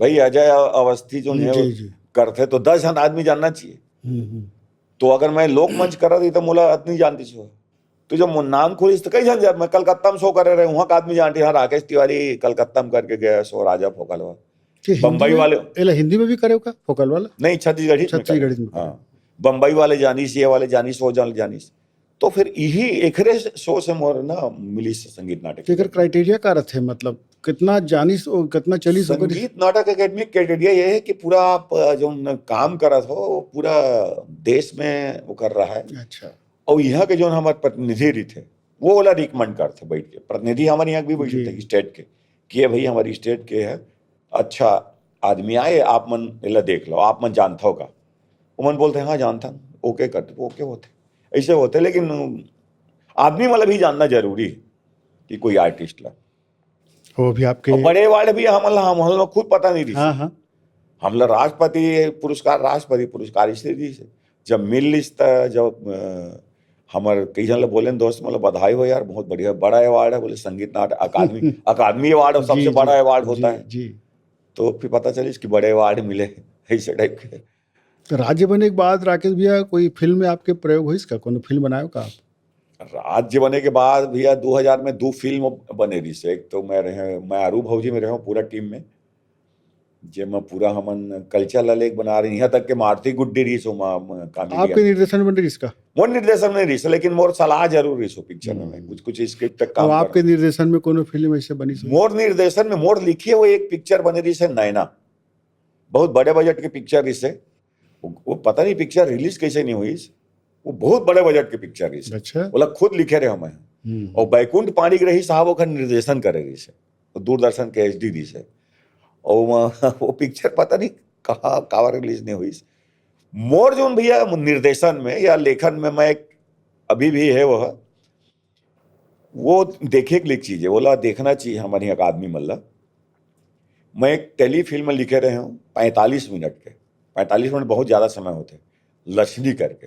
भाई। अजय अवस्थी जो है, जी, जी। करते तो दस झन आदमी जानना चाहिए। हम्म, हम्म। तो अगर मैं लोकमंच करा रही, तो मोला आदमी जानती सो। तो जब मोर नाम खुलिस, तो कई झन जा-, मैं कलकत्ता में शो करे रहे, वहाँ का आदमी जानती, हाँ, राकेश तिवारी कलकत्ता में करके गया शो, राजा फोकलवा। कि हिंदी बम्बई में, वाले। एला हिंदी में भी करे हो का, फोकल वाला? नहीं, छत्तीसगढ़ी में छत्तीसगढ़ी करे। में करे। हाँ, बम्बई वाले जानिस, ये वाले जानिस, वो जान जानिस। तो फिर यही एकरे शो से मोर ना मिलिस संगीत नाटक। तो एकर क्राइटेरिया का रथे, मतलब कितना जानिस, ओ, कितना चलिस ओकर? संगीत नाटक एकेडमी के क्राइटेरिया ये है कि पूरा आप, अ, जो न काम करत हो, वो पूरा देश में वो कर रहा है। अच्छा। और यहाँ के जो हमारे प्रतिनिधि रहिथे, वो वाला रिकमेंड करथे बैठ के। प्रतिनिधि हमारे यहाँ भी बैठे जी। थे स्टेट के, कि ये भाई हमारी स्टेट के है, अच्छा आदमी आए, आप मन एला देख लो, आप मन जानथो का? वो मन बोलते हैं, हाँ जानथन, ओके करते, ओके होते, ऐसे होते। लेकिन आदमी मतलब भी जानना जरूरी है कि कोई आर्टिस्ट ला। वो भी आपके और बड़े अवार्ड भी हमला, हम, हमला खुद पता नहीं रही। हाँ, हाँ। हमला राष्ट्रपति पुरस्कार, राष्ट्रपति पुरस्कार इसलिए रही से। जब मिल लिस त, जब, अ, हमर कई झन ल बोलेन, "दोस्त, मतलब बधाई हो यार, बहुत बढ़िया, बड़ा अवार्ड है।" बोले, "संगीत नाटक अकादमी, अकादमी अवार्ड सबसे जी, बड़ा जी, अवार्ड होता जी, है।" जी। तो फिर पता चलिस कि बड़े अवार्ड मिले, ऐसे टाइप के। तो राज्य बने के बाद राकेश भैया कोई फिल्म में आपके प्रयोग होइस का, कोनो फिल्म बनायो का आप? राज्य बने के बाद भैया दो हज़ार में दो फिल्म बने रहिस। एक तो मैं रहे, मैं आरू भौजी में रहे हूँ पूरा टीम में, जेमा पूरा हमन कल्चर ला लेके बना रहे, यहाँ तक के मारुति गुड्डी रहिस ओमा, म-, comedian। आपके निर्देशन में रहिस का? मोर निर्देशन में रहिस, लेकिन मोर सलाह जरूर रहिस वो पिक्चर में, हम्म। कुछ, कुछ स्क्रिप्ट तक अब काम आपके कर। निर्देशन में कोनो फिल्म ऐसे बनिस हो? मोर निर्देशन में, मोर लिखे हुए एक पिक्चर बने रहिस है नैना, बहुत बड़े बजट के पिक्चर रहिस है। वो, वो पता नहीं पिक्चर रिलीज कैसे नहीं हुई, वो बहुत बड़े बजट के पिक्चर रहिस है। अच्छा। ओला खुद लिखे रहे मैं। हम्म। और बैकुंठ पाणिग्रही साहब ओकर निर्देशन करे रहिस है, वो दूरदर्शन के एचडी रहिस है। और वो, वो पिक्चर पता नहीं कहाँ, काबर रिलीज नहीं हुई। मोर जोन भैया निर्देशन में या लेखन में मैं एक, अभी भी है वह, वो देखे के लिए चीज है, ओला देखना चाहिए हमारे यहाँ के आदमी मन ला। मैं एक टेली फिल्म लिखे रहे हूँ पैंतालीस मिनट के, पैंतालीस मिनट बहुत ज्यादा समय होते, लछनी करके,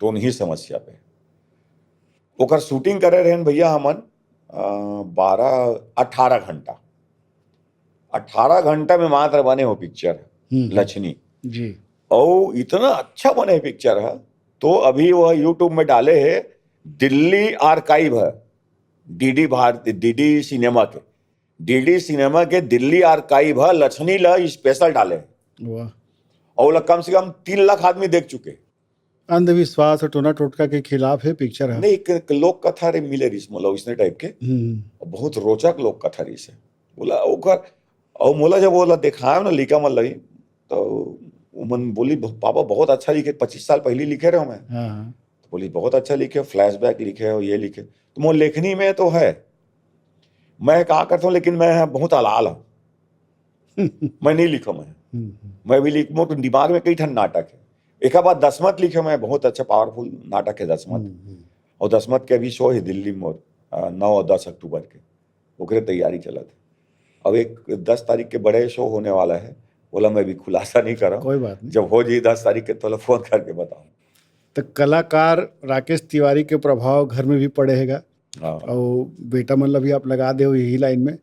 तो उन्हीं समस्या पे ओकर शूटिंग करे रहे भैया हमन, अ, बारह, अठारह घंटा, अठारह घंटा में मात्र बने हो पिक्चर हम्म। लछनी। जी। और इतना अच्छा बने पिक्चर है, तो अभी वह YouTube में डाले है, दिल्ली आर्काइव है, डीडी भारत, डीडी सिनेमा के, डीडी सिनेमा के दिल्ली आर्काइव है, लछनी ला स्पेशल डाले है। वाह। और ओला कम से कम तीन लाख आदमी देख चुके। अंधविश्वास और टोना टोटका के खिलाफ है पिक्चर है। नहीं, एक, एक लोक कथा रे मिले रिस, मतलब, इसने टाइप के। हम्म। बहुत रोचक लोक कथा रिस है। बोला, ओकर, और मोला जब बोला, दिखाया ना लिखा मन लगी, तो उमन बोली, "पापा, बहुत अच्छा लिखे, पच्चीस साल पहले लिखे रहे मैं।" हाँ, हाँ। तो बोली, "बहुत अच्छा लिखे, फ्लैशबैक लिखे हो, ये लिखे।" तो मोर लेखनी में तो है, मैं का करता हूँ, लेकिन मैं बहुत अलाल हूँ। मैं नहीं लिखा मैं। हम्म, हम्म। मैं भी लिख, मोर दिमाग में कई ठन नाटक है। एक बाद दसमत लिखे मैं, बहुत अच्छा पावरफुल नाटक है दसमत। हम्म, हम्म। और दसमत के अभी शो है दिल्ली में, अ, नौ और दस अक्टूबर के, ओकरे तैयारी चलत है। अब एक दस तारीख के बड़े शो होने वाला है, ओला मैं भी खुलासा नहीं करा। कोई बात नहीं। जब हो जाई दस तारीख के, तोला फोन करके बताऊँ। तो कलाकार राकेश तिवारी के प्रभाव घर में भी पड़े हैगा। हाँ। और बेटा मन ला भी आप लगा दे हो यही लाइन में।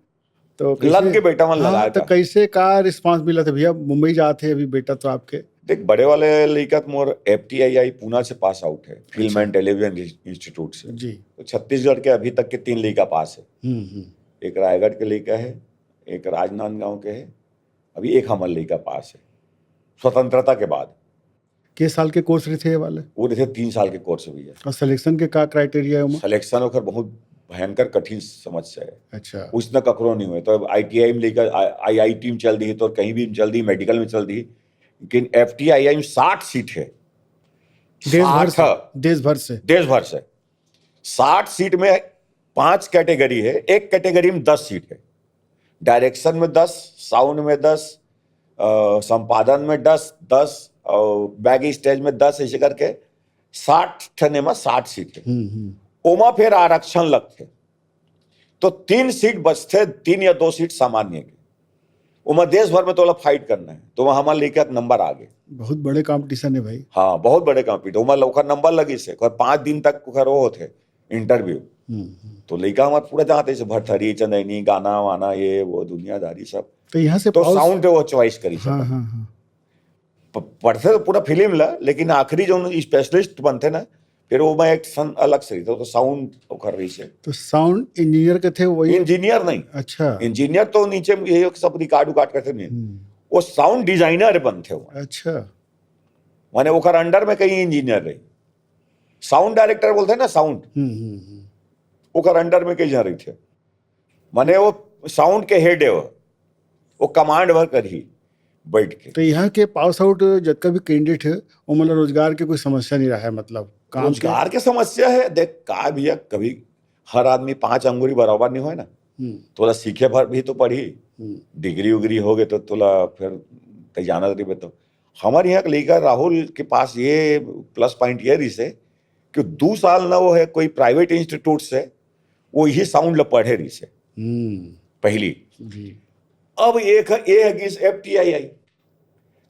तो कैसे लग के बेटा मन हाँ, लगाए तो था। कैसे का रिस्पांस मिला था भैया? मुंबई जाते अभी बेटा तो आपके। देख, बड़े वाले लइका तो मोर एफटीआईआई पूना से पास आउट है, फिल्म अच्छा। एंड टेलीविजन इंस्टीट्यूट से। जी। तो छत्तीसगढ़ के अभी तक के तीन लइका पास है। हम्म, हम्म। एक रायगढ़ के लइका है, एक राजनांदगांव के है, अभी एक हमर लइका पास है स्वतंत्रता के बाद। के साल के कोर्स रहिथे ये वाले? वो रहिथे तीन साल के कोर्स भैया। और सिलेक्शन के का क्राइटेरिया है ओमा? सिलेक्शन ओकर बहुत भयंकर कठिन समस्या है। अच्छा। उसने ककरो नहीं हुए, तो आईटीआई में लेकर, आईआईटी में चल दी, तो कहीं भी चल दी, मेडिकल में चल दी, लेकिन एफटीआईआई में साठ सीट है। देश भर साठ है। से? देश भर से? देश भर से। साठ सीट में पांच कैटेगरी है, एक कैटेगरी में दस सीट है। डायरेक्शन में दस, साउंड में दस, अ, संपादन में दस, दस और बैक स्टेज में दस, ऐसे करके साठ ठने में साठ सीट है। हम्म, हम्म। ओमा फिर आरक्षण लगथे, तो तीन सीट बचथे, तीन या दो सीट सामान्य के। ओमा देश भर में तोला फाइट करना है, तो वहाँ हमारे लइका के नंबर आ गए। बहुत बड़े कंपटीशन है भाई। हाँ, बहुत बड़े कंपटीशन। ओमा ओकर नंबर लगिस है, ओकर पाँच दिन तक ओकर वो होथे इंटरव्यू। हम्म, हम्म। तो लइका हमार पूरा जाते से भरथरी, चंदैनी, गाना वाना, ये वो दुनियादारी सब। तो यहाँ से तो पाउस- साउंड वो चॉइस करी हाँ, सब। हाँ, हाँ। प-, पढ़थे तो पूरा फिल्म ला, लेकिन आखिरी जो स्पेशलिस्ट बनथे ना, फिर वो मैं एक सन अलग से रहिथे, तो साउंड ओकर रहिसे। तो साउंड इंजीनियर के थे वही? इंजीनियर नहीं, अच्छा। इंजीनियर तो नीचे ये सब रिकॉर्ड उकार्ड करथे नहीं, हम्म, वो साउंड डिजाइनर बनथे वो। अच्छा। माने ओकर अंडर में कई इंजीनियर रही, साउंड डायरेक्टर बोलथे ना, साउंड, हम्म, हम्म, हम्म। ओकर अंडर में कई झन रहिथे, माने वो साउंड के हेड है, वो वो कमांड भर करही बैठ के। तो यहाँ के पास आउट जतका भी कैंडिडेट है, वो मतलब रोजगार के कोई समस्या नहीं रहा है, मतलब काम के? रोजगार के समस्या है, देख का भैया, कभी हर आदमी पांच अंगुरी बराबर नहीं होए ना। हम्म, तोला सीखे भर भी तो पड़ी, हम्म, डिग्री उग्री हो गए तो तोला फिर तै जानत रहिबे। तो हमारे यहाँ के लइका राहुल के पास ये प्लस पॉइंट ये रहिसे कि दो साल ना वो है कोई प्राइवेट इंस्टीट्यूट से, वो यही साउंड ला पढ़े रहिसे हम्म, पहली। जी। अब एक है, ये है गिस एफटीआईआई,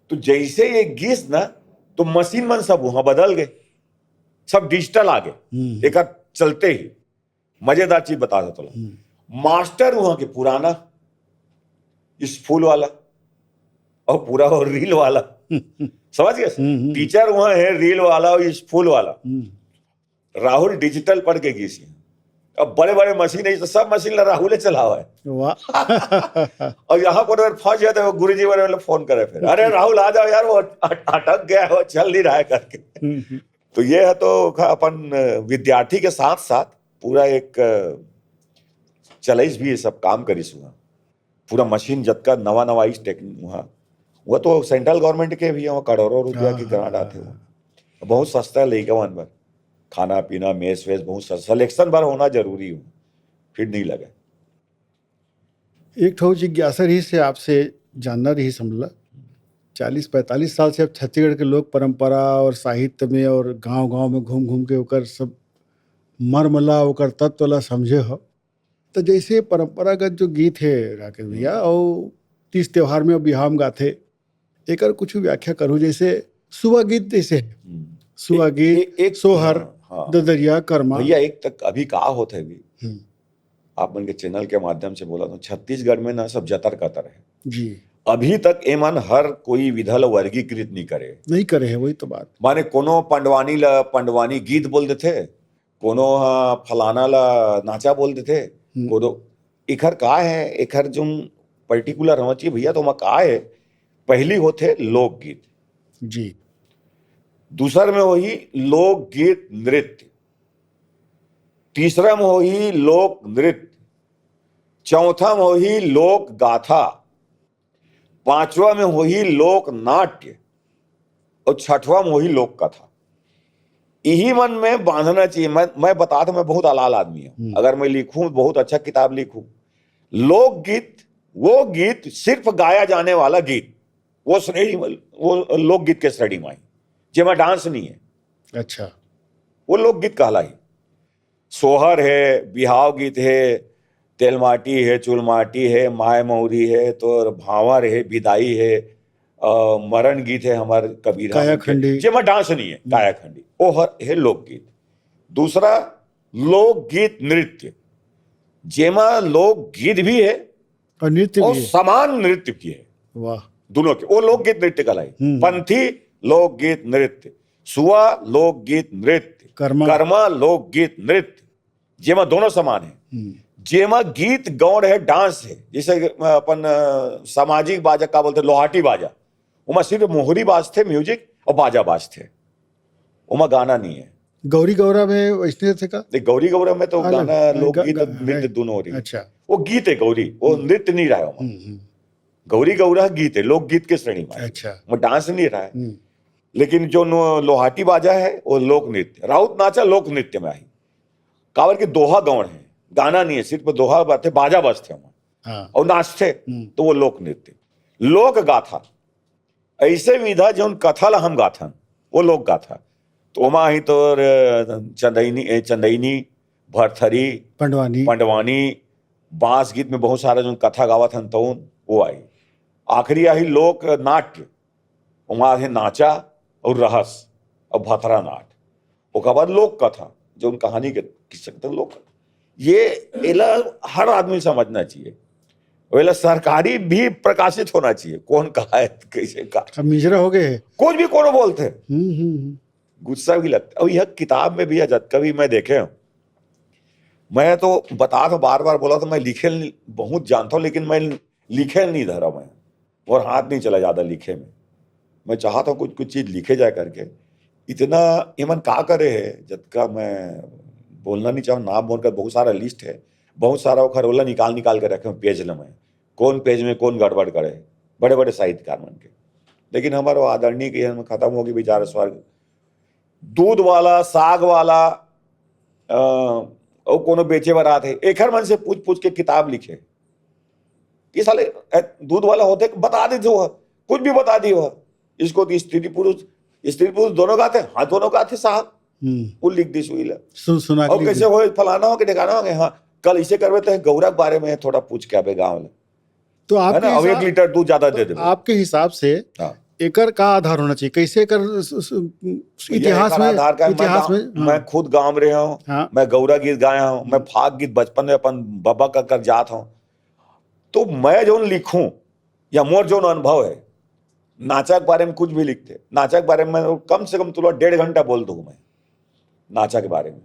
तो जैसे ये गिस ना, तो मशीन मन सब वहां बदल गए। सब डिजिटल आ गे। एकर चलते ही मजेदार चीज बता दो तोला। मास्टर वहां के पुराना, स्कूल वाला, और पूरा वो रील वाला। समझ गए? टीचर वहां है रील वाला और स्कूल वाला। राहुल डिजिटल पढ़ के गिस हे। अब बड़े बड़े मशीन है, तो सब मशीन ला राहुल ही चलावा है। वाह। और यहाँ पर अगर फंस जाते हैं, गुरु जी वाले फोन करे फिर, "अरे राहुल, आ जाओ यार, वो अट-, अटक गया है, वो चल नहीं रहा है," करके। तो ये है तो अपन विद्यार्थी के साथ साथ पूरा एक चलाइस भी, ये सब काम करिस हुआ। पूरा मशीन जतका नवा नवा आइस टेक हुआ, वो तो सेंट्रल गवर्नमेंट के भी है, वो करोड़ों रुपया की ग्रांट आते हुआ। बहुत सस्ता है लइका मन बर, खाना पीना, मेस वेस बहुत सस्ता, सिलेक्शन बर होना जरूरी हो, फिर नहीं लगे। एक ठो जिज्ञासा रहिस हे, आपसे जानना रहिस हमला। चालीस पैंतालीस साल से आप छत्तीसगढ़ के लोक परंपरा और साहित्य में और गांव-गांव में घूम-घूम के ओकर सब मर्म ला, ओकर तत्व ला समझे हो। तो जैसे परंपरागत जो गीत हे राकेश भैया, और तीज त्योहार में बिहाव में गाथे, एकर कुछ व्याख्या करू, जैसे सुवा गीत जैसे हे, सुवा गीत, ए-, एक सोहर, हाँ, हाँ। ददरिया, करमा। भैया, एक तक अभी का होत है अभी, हम्म, आप मन के चैनल के माध्यम से बोला तो छत्तीसगढ़ में ना सब जतर कतर है। जी, अभी तक एमन हर कोई विधा ल वर्गीकृत नहीं करे। नहीं करे है, वही तो बात। माने कोनो पंडवानी ल पंडवानी गीत बोल देथे, कोनो ह फलाना ल नाचा बोल देथे, कोनो एखर का है, एखर जो पर्टिकुलर होना चाहिए भैया, तो ओमा का है, पहली होथे लोकगीत, जी, दूसर में होही लोकगीत नृत्य, तीसरा में होही लोक नृत्य, चौथा में होही लोक गाथा, पांचवा में होही लोक नाट्य और छठवा में होही लोक कथा। इही मन में बांधना चाहिए। मैं, मैं बता था, मैं बहुत अलाल आदमी हूँ। अगर मैं लिखूं, बहुत अच्छा किताब लिखूं, लोकगीत, वो गीत, सिर्फ गाया जाने वाला गीत, वो श्रेणी में, वो लोकगीत के श्रेणी में आई, जेमा डांस नहीं है, अच्छा, वो लोकगीत कहलाई। सोहर है, बिहाव गीत है, तेलमाटी है, चुलमाटी है, माय मौरी है, तोर भांवर है, बिदाई है, अ, मरण गीत है हमार कबीर राम के, कायाखंडी। जेमा डांस नहीं है, कायाखंडी, वो हर है लोकगीत। दूसरा लोकगीत नृत्य, जेमा लोकगीत भी है और नृत्य और भी है। समान नृत्य भी है, वाह, दोनों के। वो लोकगीत नृत्य कहलाई, हम्म। पंथी लोकगीत नृत्य, सुआ लोकगीत नृत्य, कर्मा। कर्मा लोकगीत नृत्य, जेमा दोनों समान है। हम्म, जेमा गीत गौड़ है, डांस है, जैसे अपन अ, सामाजिक बाजा का बोलते, लोहाटी बाजा, ओमा सिर्फ मोहरी बाजथे, म्यूजिक और बाजा बाजथे, ओमा गाना नहीं है। गौरी गौरा में वैसने थे का? देख, गौरी गौरा में तो अलग, गाना, हाँ, लोकगीत गा-, और नृत्य है। दोनों हो रही है। अच्छा, वो गीत है गौरी, वो नृत्य नहीं रहा है ओमा। हम्म, हम्म, गौरी गौरा गीत है, लोकगीत के श्रेणी में है। अच्छा, वो डांस नहीं रहा है। हम्म, लेकिन जो नो-, लोहाटी बाजा है, वो लोक नृत्य, राउत नाचा लोक नृत्य में आई। काबर के दोहा गौड़ है, गाना नहीं है, सिर्फ दोहा बाते, बाजा बजते हैं हाँ, और नाचते, हम्म। तो वो लोक नृत्य। लोक गाथा, ऐसे विधा जो कथा ला हम गाथन, वो लोक गाथा। तो ओमा ही तो अ, चंदैनी, ए, चंदैनी, भरथरी, पंडवानी, पंडवानी, बांस गीत में बहुत सारा जो कथा गावत हन तौन, वो आई। आखिरी आई लोक नाट्य, ओमा है नाचा और रहस और भथरा नाट। ओकर बाद लोक कथा, जो कहानी के किस्सा के लोक कथा। ये एला हर आदमी समझना चाहिए। वेला सरकारी भी प्रकाशित होना चाहिए, कौन कहा है, कैसे कहा। अब मिजरा हो गए हैं। कुछ भी कोनो बोलते हैं, हम्म, हम्म, हम्म। गुस्सा भी लगता है। और यह किताब में भी है, जतका भी मैं देखे हूँ, मैं तो बता तो बार बार बोला तो मैं लिखे ल-, बहुत जानता हूँ, लेकिन मैं लिखे नहीं धरा मैं, और हाथ नहीं चला ज्यादा लिखे में। मैं चाहता हूँ कुछ कुछ चीज लिखे जाए करके। इतना एमन का करे है, जतका मैं बोलना नहीं चाहूँ, नाम बोलकर बहुत सारा लिस्ट है, बहुत सारा ओखर ओला निकाल निकाल के रखे हूँ पेज ल मैं, कौन पेज में कौन गड़बड़ करे, बड़े बड़े साहित्यकार मन के। लेकिन हमारे वो आदरणीय के जन्म खत्म होगी बेचारे स्वर्ग, दूध वाला, साग वाला, अ, अउ कोनो बेचे बर आत हे, एखर मन से पूछ पूछ के किताब लिखे। ये साले, अ, दूध वाला होथे, बता देथे वो, कुछ भी बता दी वो। इसको तो स्त्री पुरुष, स्त्री पुरुष दोनों गाथे, हाँ, दोनों गाथे साहब। हम्म, वो लिख दी सुई ला। सुन सुना के और लिख कैसे दे। होए, फलाना हो के ढेकाना हो के, हाँ, कल इसे करबे तो गौरा के बारे में थोड़ा पूछ के आबे गाँव ले, तो है आपके ना, और एक हिसाब, लीटर दूध ज्यादा दे देबे। आपके हिसाब से हाँ। एकर का आधार होना चाहिए? कैसे एकर स-, स-, भैया, इतिहास एकर में, आधार का है, मैं इतिहास गाँव, में, हाँ। मैं खुद गाँव में रहे हूँ, हाँ। मैं गौरा गीत गाया हूँ, मैं हम्म। फाग गीत बचपन में अपन बाबा का कर जात हूँ। तो मैं जौन लिखूं या मोर जौन अनुभव है, नाचा के बारे में कुछ भी लिखते, नाचा के बारे में कम से कम तुला डेढ़ घंटा बोल दूं मैं, नाचा के बारे में।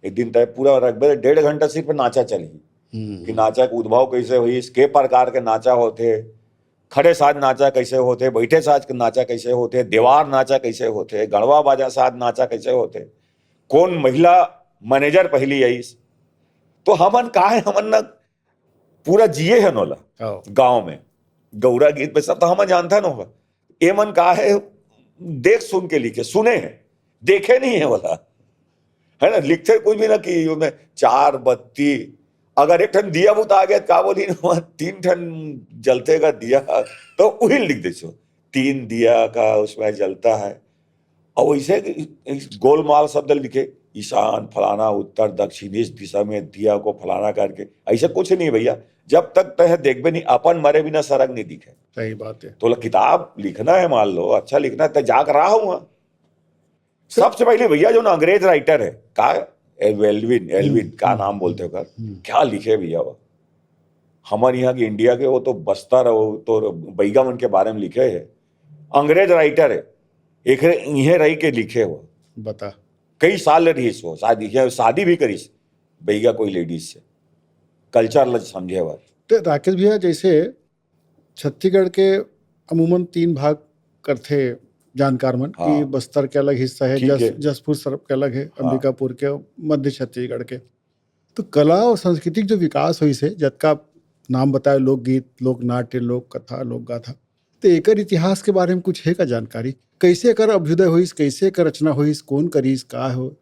एक दिन तय पूरा रखबे, डेढ़ घंटा सिर्फ नाचा चलही। हम्म। कि नाचा के उद्भव कैसे होइस, के प्रकार के नाचा होथे, खड़े साज नाचा कैसे होथे, बैठे साज के नाचा कैसे होथे, देवार नाचा कैसे होथे, गड़वा बाजा साज नाचा कैसे होथे, कौन महिला मैनेजर पहली आइस। तो हमन का है, हमन न पूरा जिए हन ओला। हाँ। गाँव में गौरा गीत में सब तो हमन जानथन ओला। ए मन का है, देख सुन के लिखे, सुने हैं, देखे नहीं है ओला, है ना? लिखथे कुछ भी ना कि ओमे चार बत्ती, अगर एक ठन दिया बुता गया, का बोली ना, वहाँ तीन ठन जलथे का दिया, तो वही लिख दे छो, तीन दिया का उसमें जलता है। और वैसे इस गोलमाल शब्द लिखे, ईशान, फलाना, उत्तर, दक्षिण, इस दिशा में दिया को फलाना करके, ऐसा कुछ नहीं भैया। जब तक तय देखबे नहीं, अपन मरे बिना सरग नहीं दिखे। सही बात है। तो ल-, किताब लिखना है, मान लो, अच्छा लिखना है, तय जाकर रहा हुआ। सबसे पहले भैया, जो ना अंग्रेज राइटर है, का एल्विन, एल्विन, हम्म, का हम्म, नाम बोलते हो कर? हम्म। क्या लिखे भैया वो? हमारे यहाँ के इंडिया के, वो तो बस्तर, वो तो बैगा मन के बारे में लिखे है। अंग्रेज राइटर है, एक इहे रही के लिखे हो। बता। कई साल रहीस हो, शादी, या शादी भी करीस बैगा कोई लेडीज से, कल्चर ल समझे बर। तो राकेश भैया, जैसे छत्तीसगढ़ के अमूमन तीन भाग करथे जानकार मन, हाँ। कि बस्तर के अलग हिस्सा है, ठीक जस-, है। जशपुर सरफ के अलग है, हाँ। अंबिकापुर के, मध्य छत्तीसगढ़ के। तो कला और सांस्कृतिक जो विकास होइस हे, जतका नाम बताए, लोकगीत, लोकनाट्य, लोक कथा, लोक गाथा, तो एकर इतिहास के बारे में कुछ हे का जानकारी? कैसे एकर अभ्युदय होइस, कैसे एकर रचना होइस, कौन करिस, का हो,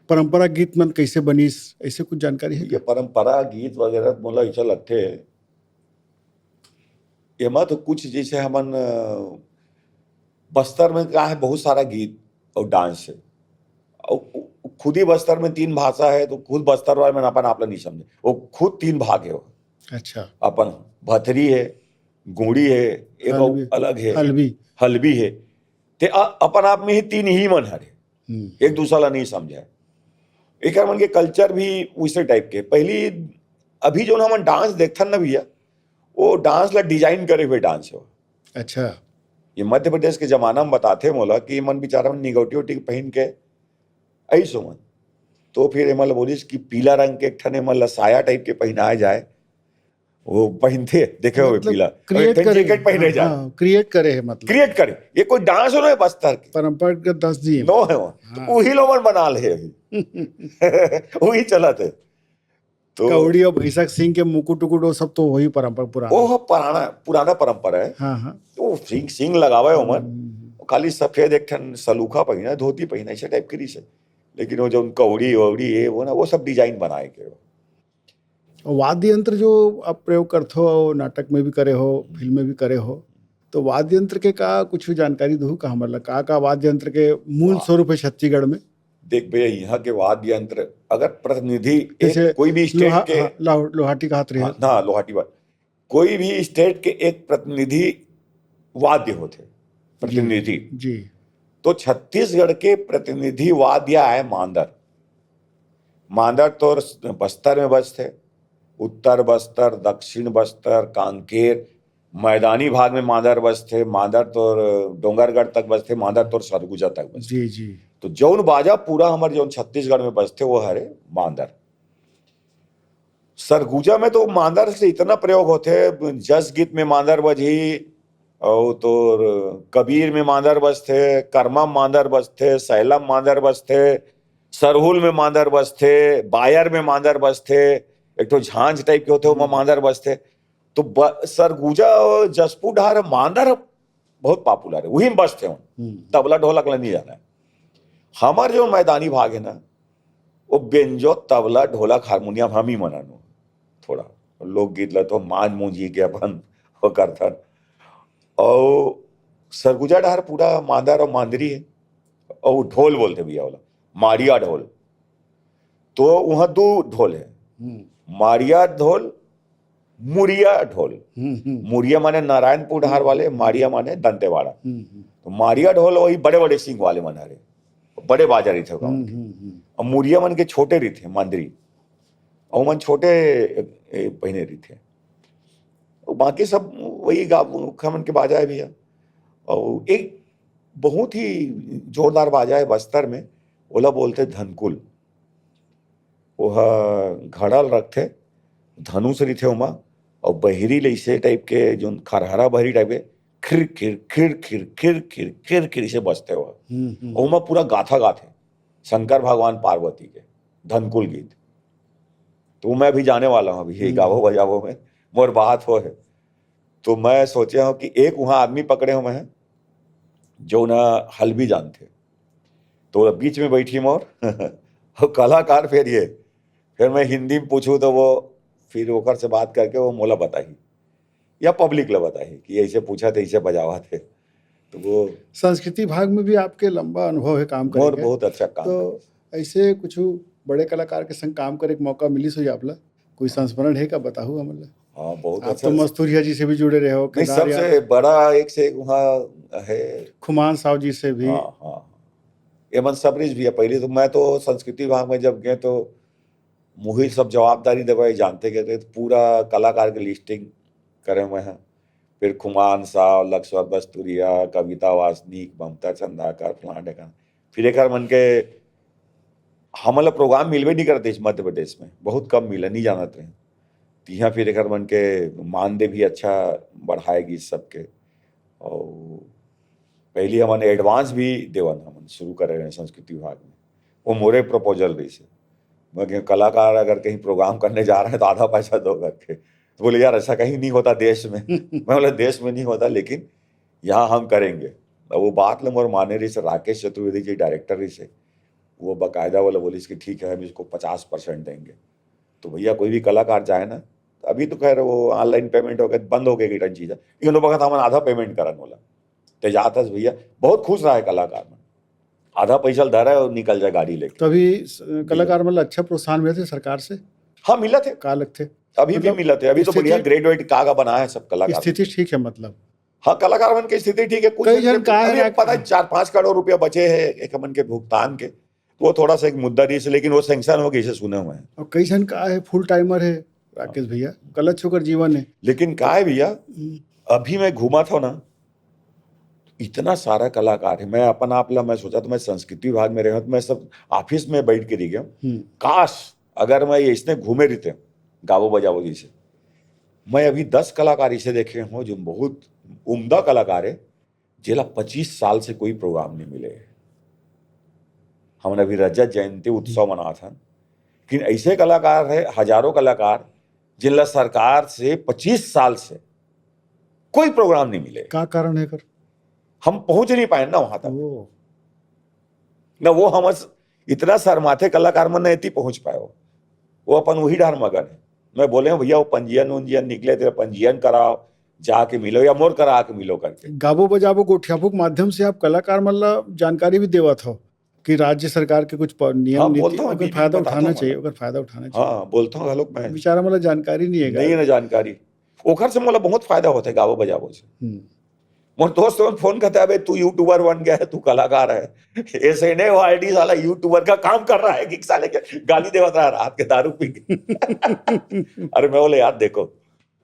परंपरा गीत मन कैसे बनिस, ऐसे कुछ जानकारी हे ये का? परंपरा गीत वगैरह मोला ऐसा लगथे, एमा तो कुछ जैसे हमन, अ, बस्तर में का है, बहुत सारा गीत और डांस है, और उ-, उ-, खुद ही बस्तर में तीन भाषा है, तो खुद बस्तर वाले मन अपन आप ला नहीं समझे, वो खुद तीन भाग है वो। अच्छा। अपन भथरी है, गोंडी है, एक हल्बी। अलग है, हल्बी। हल्बी है। ते अ-, अपन आप में ही तीन ही मन हरे, हम्म। एक दूसरा ला नहीं समझे। एकर मन के कल्चर भी उसे टाइप के। पहली, अभी जो हमन डांस देखथन ना भैया, वो डांस ला डिजाइन करे हुए डांस हो। अच्छा। ये मध्य प्रदेश के जमाना में बताथे मोला कि मन बेचारा मन निगोटी उटी पहन के आई सुमन। तो फिर एमन ला बोलिस कि पीला रंग के एक ठन एमन ला साया टाइप के पहनाए जाए। वो पहनथे, देखे हुए मतलब पीला। और एक create ठन करे, जैकेट पहने हाँ, जाए। हाँ, create करे है मतलब। Create करे। ये कोई डांस हो ना बस्तर के। परंपरागत डांस जी। नो है वो। हाँ। तो वही लोगन बना ले अभी। वही चलत है। तो कौड़ी और भैंसा के सींग के मुकुट उकुट, वो सब तो वही परंपरा पुराना। वो पुराना, पुराना परंपरा है। हाँ, हाँ। तो सींग, सींग लगावे ओमन। हम्म। खाली सफेद एक ठन सलूखा पहिना, धोती पहिना, ऐसे टाइप के रहिस हे। लेकिन वो जो कौड़ी वौड़ी है, वो ना, वो सब डिजाइन बनाए के हो। और वाद्य यंत्र जो आप प्रयोग करथो, नाटक में भी करे हो, फिल्म में भी करे हो, तो वाद्य यंत्र के का कुछ जानकारी दहू का हमन ला? का, का वाद्य यंत्र के मूल वाह। स्वरूप है छत्तीसगढ़ में? देख भैया, यहाँ के वाद्य यंत्र, अगर प्रतिनिधि एक जैसे कोई भी state लोहा-, के हाँ, लोह-, लोहाटी कहत रहे। हाँ, ना, लोहाटी वाद्य। कोई भी state के एक प्रतिनिधि वाद्य होथे, जी, प्रतिनिधि। जी। तो छत्तीसगढ़ के प्रतिनिधि वाद्य आए मांदर। मांदर तोर बस्तर में बजथे, उत्तर बस्तर, दक्षिण बस्तर, कांकेर, मैदानी भाग में मांदर बजथे, मांदर तोर डोंगरगढ़ तक बजथे, मांदर तोर सरगुजा तक बजथे। जी, जी। तो जौन बाजा पूरा हमर जौन छत्तीसगढ़ में बजथे, वो हरे मांदर। सरगुजा में तो मांदर से इतना प्रयोग होथे, जस गीत में मांदर बजही, और तोर कबीर में मांदर बजथे, कर्मा में मांदर बजथे, सैला में मांदर बजथे, सरहुल में मांदर बजथे, बायर में मांदर बजथे, एक ठो झांझ टाइप के होथे, ओमा हम्म। मांदर बजथे। तो ब-, सरगुजा और जसपुर डहार मांदर बहुत popular है, वही में बजथे हो। हम्म। तबला ढोलक ला नहीं जाना है। हमर जो मैदानी भाग है ना, वो बेंजो, तबला, ढोलक, हारमोनियम हम ही मनानो थोड़ा। लोकगीत ला तो मांझ मूंझी के अपन वो करथन। और सरगुजा डहार पूरा मांदर और मांदरी है, और ढोल बोलथे भैया वाला, माड़िया ढोल। तो वहाँ दो ढोल है, हम्म। माड़िया ढोल मुरिया ढोल। हम्म, हम्म। मुरिया माने नारायणपुर डहार वाले, मारिया माने दंतेवाड़ा। हम्म, हम्म। तो मारिया ढोल वही बड़े बड़े सींग वाले मन हरे, बड़े बाजा रहिथे गाँव हम्म, के। हम्म, हम्म। अब मुरिया मन के छोटे रहिथे मांदरी, अउ मन छोटे ए, पहिने रहिथे। अउ बाकी सब वही गा-, खमन के बाजा हे भैया। अउ एक बहुत ही जोरदार बाजा हे बस्तर में, ओला बोलथे धनकुल। ओह घड़ा ल रखथे, धनुष रहिथे ओमा, अउ बहिरी ले इसे type के, जोन खरहरा बहिरी type के, खिर खिर, खिर खिर, खिर खिर, खिर खिर इसे बजथे ओह। हम्म, हम्म। ओमा पूरा गाथा गाथे, शंकर भगवान पार्वती के धनकुल गीत। तो मैं भी जाने वाला हूँ अभी, ये हम्म। गावो बजावो में मोर बात हो है। तो मैं सोचे हूँ कि एक वहाँ आदमी पकड़े हूँ मैं, जो ना हल भी जानथे। तो बीच में बैठी मोर, वो कलाकार फेर ये, फिर मैं हिंदी में पूछूँ तो वो फिर ओकर से बात करके वो मोला बताही या public ला बताही कि ऐसे पूछा थे, ऐसे बजावा थे। तो वो संस्कृति विभाग में भी आपके लंबा अनुभव है काम करे मोर के। बहुत अच्छा काम तो करे। ऐसे कुछ बड़े कलाकार के संग काम करे के मौका मिलिस होही आप ला? कोई संस्मरण है का, बताहू हमन ला? हाँ, बहुत आप अच्छा तो से मस्तूरिया जी से भी जुड़े रहे हो, नहीं, केदार सबसे यादव। बड़ा एक से एक वहाँ है। खुमान साव जी से भी। हाँ, हाँ। ये मन सब रिस भी है। पहले तो मैं तो संस्कृति विभाग में जब गए तो मुही सब जवाबदारी देवे, जानते के, के पूरा कलाकार के listing करे हुए हैं। फिर खुमान साव, लक्ष्मण बस्तुरिया, कविता वासनिक, ममता चंदाकर, फलाना ढेकाना। फिर एक मन के हमन ला program मिलबे नहीं करते इस मध्य प्रदेश में, बहुत कम मिला, नहीं जानत रहे। तिहा फिर एक मन के मानदेय भी अच्छा बढ़ाए गिस सबके। और पहली हमन advance भी देवन, हमन शुरू करे रहे संस्कृति विभाग में, वो मोरे proposal रहिसे। मैं कहें, "कलाकार अगर कहीं program करने जा रहे हैं तो आधा पैसा दो," करके। तो बोले, "यार, ऐसा कहीं नहीं होता देश में।" मैं बोला, "देश में नहीं होता, लेकिन यहाँ हम करेंगे।" अब वो बात ल मोर माने रहिसे, राकेश चतुर्वेदी जी director रहिसे, वो बाकायदा वाला बोलिस कि ठीक है, हम इसको पचास percent देंगे। तो भैया, कोई भी कलाकार जाए ना, अभी तो खैर वो online payment हो गए, बंद हो गए, गिटन चीज है, लेकिन वो बखत हमन आधा payment करन वाला। ते जात हस भैया, बहुत खुश रहा है कलाकार मन, आधा पैसा धरा है और निकल जाए गाड़ी लेके। तभी स-, कलाकार मन ला अच्छा प्रोत्साहन मिलथे सरकार से? हाँ, मिलथे। का लगथे? अभी भी मतलब, मिलथे, अभी तो स्थिति बढ़िया graduate का, का बना है सब कलाकार। स्थिति ठीक है मतलब? हाँ, कलाकार मन के स्थिति ठीक है। कुछ कई जन का है अभी ना पता है, चार पाँच करोड़ रुपया बचे हैं एक मन के भुगतान के, वो थोड़ा सा एक मुद्दा रहिसे, लेकिन वो sanction हो गई, इसे सुने हुए हैं। और कई जन का है full timer है राकेश भैया, कला च ओकर जीवन है। लेकिन का है भैया, हम्म। अभी मैं घूमा था ना, इतना सारा कलाकार है। मैं अपन आप ला, मैं सोचा तो मैं संस्कृति विभाग में रहा तो मैं सब office में बैठ के रह गया। हम्म। काश अगर मैं ये इसने घूमे रहते, गावो बजावो जैसे, मैं अभी दस कलाकार इसे देखे हूँ जो बहुत उम्दा कलाकार है, जेला पच्चीस साल से कोई program नहीं मिले। हमन अभी रजत जयंती उत्सव मनात हन, लेकिन ऐसे कलाकार है, हजारों कलाकार, जिनला सरकार से पच्चीस साल से कोई program नहीं मिले। का कारण है कर? हम पहुंच नहीं पाए ना वहां तक। ओ। ना वो हमर स-, इतना शर्माथे कलाकार मन, ना इतनी पहुंच पाए हो। वो अपन वही डहर मगन है। मैं बोले हूँ, "भैया, वो पंजीयन उंजीयन निकले, तेरा पंजीयन कराओ, जाके मिलो या मोर करा के मिलो," करके। गाबो बजाबो गोठियाबो के माध्यम से आप कलाकार मन ला जानकारी भी देवत हो कि राज्य सरकार के कुछ प-, नियम हाँ, नीति, बोलता हूँ, ओकर बीच में फायदा बताता उठाना हूँ चाहिए, मैं। ओकर फायदा उठाना चाहिए। हाँ, बोलता हूँ, घलोक मैं। बेचारा मन ला जानकारी नहीं है नहीं गाड़ी। ना जानकारी। ओकर से मोला बहुत फायदा होता है गाबो बजाबो से। हम्म। मोर दोस्त मन फोन करते हैं, "अबे, तू YouTuber बन गया है, तू कलाकार है।" ऐसे नहीं, वो आईडी साला YouTuber का काम कर रहा है कि साले के गाली देवत रहा रात के दारू पी के। अरे, मैं बोले, "यार, देखो,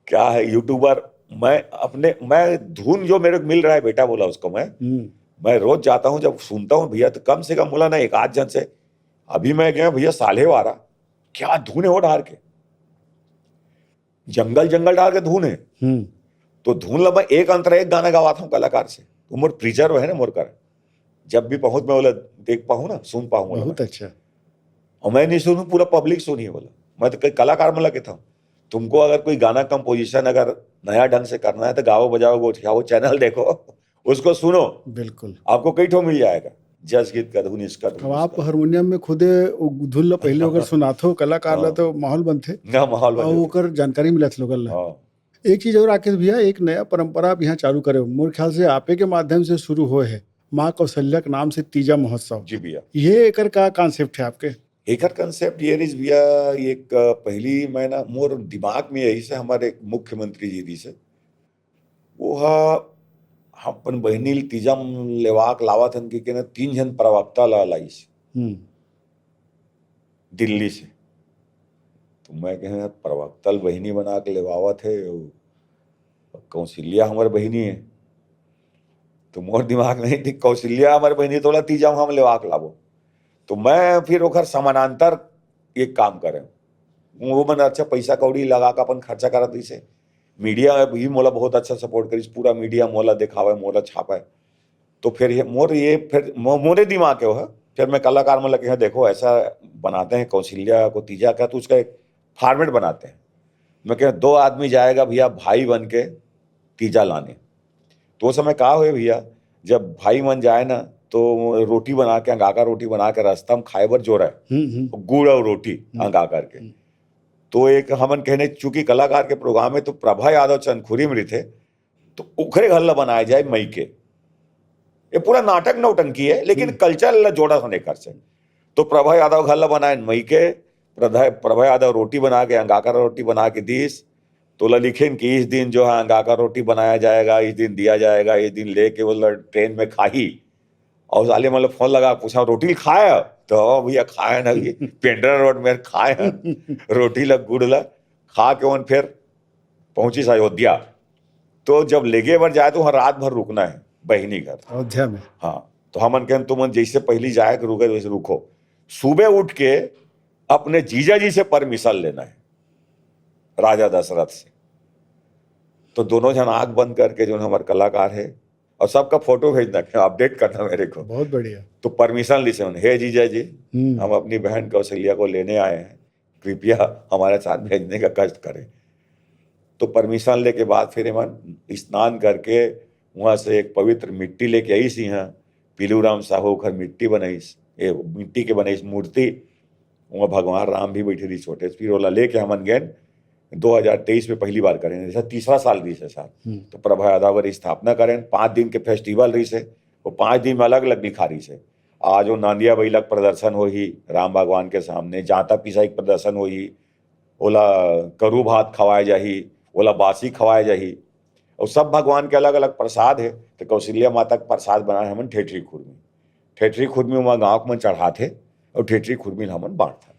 क्या है YouTuber, मैं अपने, मैं धुन जो मेरे को मिल रहा है बेटा," बोला उसको मैं, हम्म। "मैं रोज जाता हूँ, जब सुनता हूँ भैया, तो कम से कम," बोला ना, "एक आध जन से, अभी मैं गया भैया साल्हेवारा, क्या धुन है वो डहर के, जंगल जंगल डहर के धुन है।" हम्म। तो धुन ला मैं एक अंतरा एक गाना गवाता हूँ कलाकार से, तो मोर preserve है ना मोर कर, जब भी पहुँच मैं बोला देख पाऊँ ना, सुन पाऊँ बोला बहुत मैं। अच्छा। और मैं नहीं सुनूँ, पूरा public सुनिए बोला। मैं तो कई कलाकार मन ला कहता हूँ, "तुमको अगर कोई गाना composition अगर नया ढंग से करना है तो गाओ बजाओ गोठियाओ channel देखो, उसको सुनो।" बिल्कुल। आपको कई ठो मिल जाएगा, जस गीत का धुन, इसका धुन, अब आप उसका। हारमोनियम में खुदे वो धुन ला पहले अगर सुनाथो कलाकार ला हाँ। तो माहौल बनथे। ना, माहौल और बनथे। ओकर जानकारी मिलत लोगन ला। हाँ। एक चीज और राकेश भैया, एक नया परंपरा आप यहाँ चालू करे हो, मोर ख्याल से आपे के माध्यम से शुरू होए है, माँ कौशल्या के नाम से तीजा महोत्सव। जी भैया। ये एकर का concept है आपके? एकर कॉन्सेप्ट ये रहिस भैया, एक, अ, पहली महीना मोर दिमाग में यही से, हमारे एक मुख्यमंत्री जी रहिस हे, वो ह अपन बहिनी ल तीजा म लेवा के लावत हन कि, कि ना, तीन झन प्रवक्ता ला लाइस हम्म। दिल्ली से। तो मैं कहें, "यार, प्रवक्ता ल बहिनी बना के लेवावत हे, अउ कौशल्या हमर बहिनी हे।" तो मोर दिमाग नहीं थी, "कौशल्या हमर बहिनी, तोला तीजा म हम लेवा के लाबो।" तो मैं फिर ओखर समानांतर एक काम करें। वो मन अच्छा पैसा कौड़ी लगा के अपन खर्चा करत रहिस हे। मीडिया भी मोला बहुत अच्छा सपोर्ट करिस, पूरा मीडिया मोला देखावे, मोला छापे। तो फिर ये मोर, ये फिर मो-, मोरे दिमाग के वो है। फिर मैं कलाकार मन ल कहें, "देखो, ऐसा बनाते हैं कौशल्या को तीजा का, तो उसका एक फॉर्मेट बनाते हैं।" मैं कहें, "दो आदमी जाएगा भैया भाई बन के तीजा लाने।" तो वो समय का होय भैया, जब भाई मन जाए ना, तो रोटी बना के, अंगाकर रोटी बना के रास्ता में खाए बर जोरा है, हम्म हम्म गुड़ और रोटी हम्म। अंगाकर के। हम्म। तो एक हमन कहने, चूंकि कलाकार के प्रोग्राम है, तो प्रभा यादव चंदखुरी में रहिथे, तो ओखरे घर ला बनाए जाए मइके। ये पूरा नाटक नौटंकी है, लेकिन हम्म। कल्चर ला जोड़ा होने कर से। तो प्रभा यादव घर ला बनाए मइके, प्रभा, प्रभा यादव रोटी बना के, अंगाकर रोटी बना के दीस, तो ओला लिखेन कि इस दिन जो है अंगाकर रोटी बनाया जाएगा, इस दिन दिया जाएगा, इस दिन लेके वो ल-, ट्रेन में खाही। और साले मतलब फोन लगा, पूछा, "रोटी खाया?" तो, "हाँ भैया, खाया ना, अभी पेंड्रा रोड में खाया, रोटी ला, गुड़ ला।" खा के ओन फिर पहुंचिस अयोध्या। तो जब लेगे बर जाए, तो वहाँ रात भर रुकना है बहिनी घर। अयोध्या में? हाँ। तो हमन कहन, "तुमन जैसे पहली जाए के रुके, वैसे रुको।" सुबह उठ के अपने जीजा जी से परमिशन लेना है, राजा दशरथ से। तो दोनों जन आंख बंद करके, जो हमारे कलाकार है, और सबका फोटो भेजना, अपडेट करना मेरे को। बहुत बढ़िया। तो परमिशन लिस ओन, "हे जीजा जी, हम्म। हम अपनी बहन कौशल्या को लेने आए हैं, कृपया हमारे साथ भेजने का कष्ट करें।" तो परमिशन लेके बाद फिर एमन स्नान करके वहाँ से एक पवित्र मिट्टी लेके आइस, यहाँ पीलू राम साहू ओखर मिट्टी बनाइस, ए, मिट्टी के बनाइस मूर्ति। वहाँ भगवान राम भी बैठे रहिस छोटे से। फिर ओला लेके हमन गेन, दो हज़ार तेईस में पहली बार करेन, जैसे तीसरा साल रहिस हे साल। हम्म। तो प्रभा यादव कर स्थापना करेन, पाँच दिन के फेस्टिवल रहिस हे, वो पाँच दिन में अलग-अलग दिखा रहिस हे। आज वो नांदिया बइला के प्रदर्शन होही राम भगवान के सामने, जांता पिसाई के प्रदर्शन होही, ओला करू भात खवाए जाही, ओला बासी खवाए जाही, और सब भगवान के अलग-अलग प्रसाद हे। तो कौशल्या माता के प्रसाद बनाए हमन ठेठरी खुरमी, ठेठरी खुरमी ओमा गाँव के मन चढ़ाथे और ठेठरी खुरमी ल हमन बांटथन।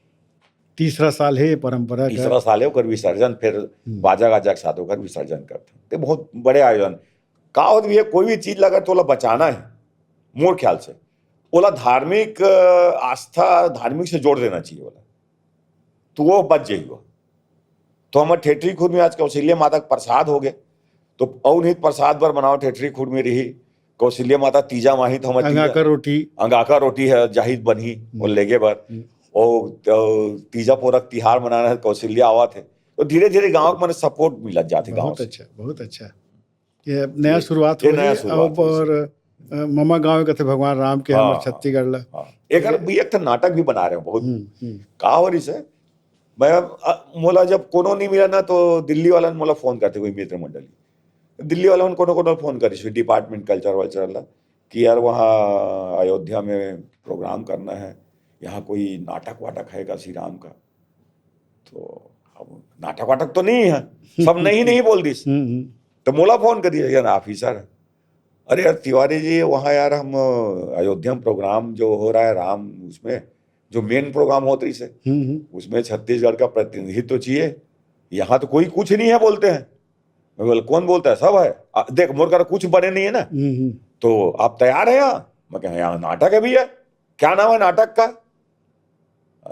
तीसरा साल हे ये परंपरा का। तीसरा साल हे, ओकर विसर्जन फिर हम्म। बाजा गाजा के साथ ओकर विसर्जन करथन। ते बहुत बड़े आयोजन। का होत भैया, कोई भी चीज ला अगर तोला बचाना है, मोर ख्याल से, ओला धार्मिक, अ, आस्था, धार्मिक से जोड़ देना चाहिए ओला, तो वो बच जाही वो। तो हमर ठेठरी खुरमी आज कौशल्या माता के प्रसाद हो गए, तो अउ नहीं प्रसाद बर बनाओ, ठेठरी खुरमी रही, कौशल्या माता तीजा माही, तो हमर तीजा अंगाकर रोटी। अंगाकर रोटी है, जाहिर बनही, हम्म। वो लेगे बर। हम्म। और, अ, तीजा पोरक तिहार मनाना है, कौशल्या आवत है, तो धीरे-धीरे गाँव के मन सपोर्ट मिलत जाथे गाँव बहुत से। अच्छा, बहुत अच्छा। ये नया ये, शुरुआत ये हो रही नया है, शुरुआत अब हो रही है। और, अ, ममा गाँव कथे भगवान राम के हाँ, हमर छत्तीसगढ़ ला। हाँ। एकर ये भी एक ठन नाटक भी बना रहे हो बहुत। हम्म, हम्म। का हो रही से? मैं, अ, मोला जब कोनो नहीं मिला ना, तो दिल्ली वाला ने मोला फोन करथे, कोई मित्र मंडली। दिल्ली वाला मन कोनो कोनो फोन करिस, डिपार्टमेंट कल्चर वल्चर ला, कि यार वहाँ अयोध्या में प्रोग्राम करना है, यहाँ कोई नाटक वाटक है का श्री राम का? तो अब नाटक वाटक तो नहीं है, सब नहीं, नहीं बोल दिस। हम्म, हम्म। तो मोला फोन करिस, यार ऑफिसर, "अरे यार तिवारी जी, वहाँ यार हम, अ, अयोध्या में प्रोग्राम जो हो रहा है राम, उसमें जो मेन प्रोग्राम होत रहिस हे, हम्म, हम्म। उसमें छत्तीसगढ़ का प्रतिनिधित्व चाहिए, यहाँ तो कोई कुछ नहीं है," बोलते हैं। मैं बोला, "कौन बोलता है? सब है।" आ, देख, मोर करा कुछ बने नहीं है ना, हम्म, हम्म। तो आप तैयार हैं यहाँ? मैं कहा, "यहाँ नाटक है भैया।" "क्या नाम है नाटक का?"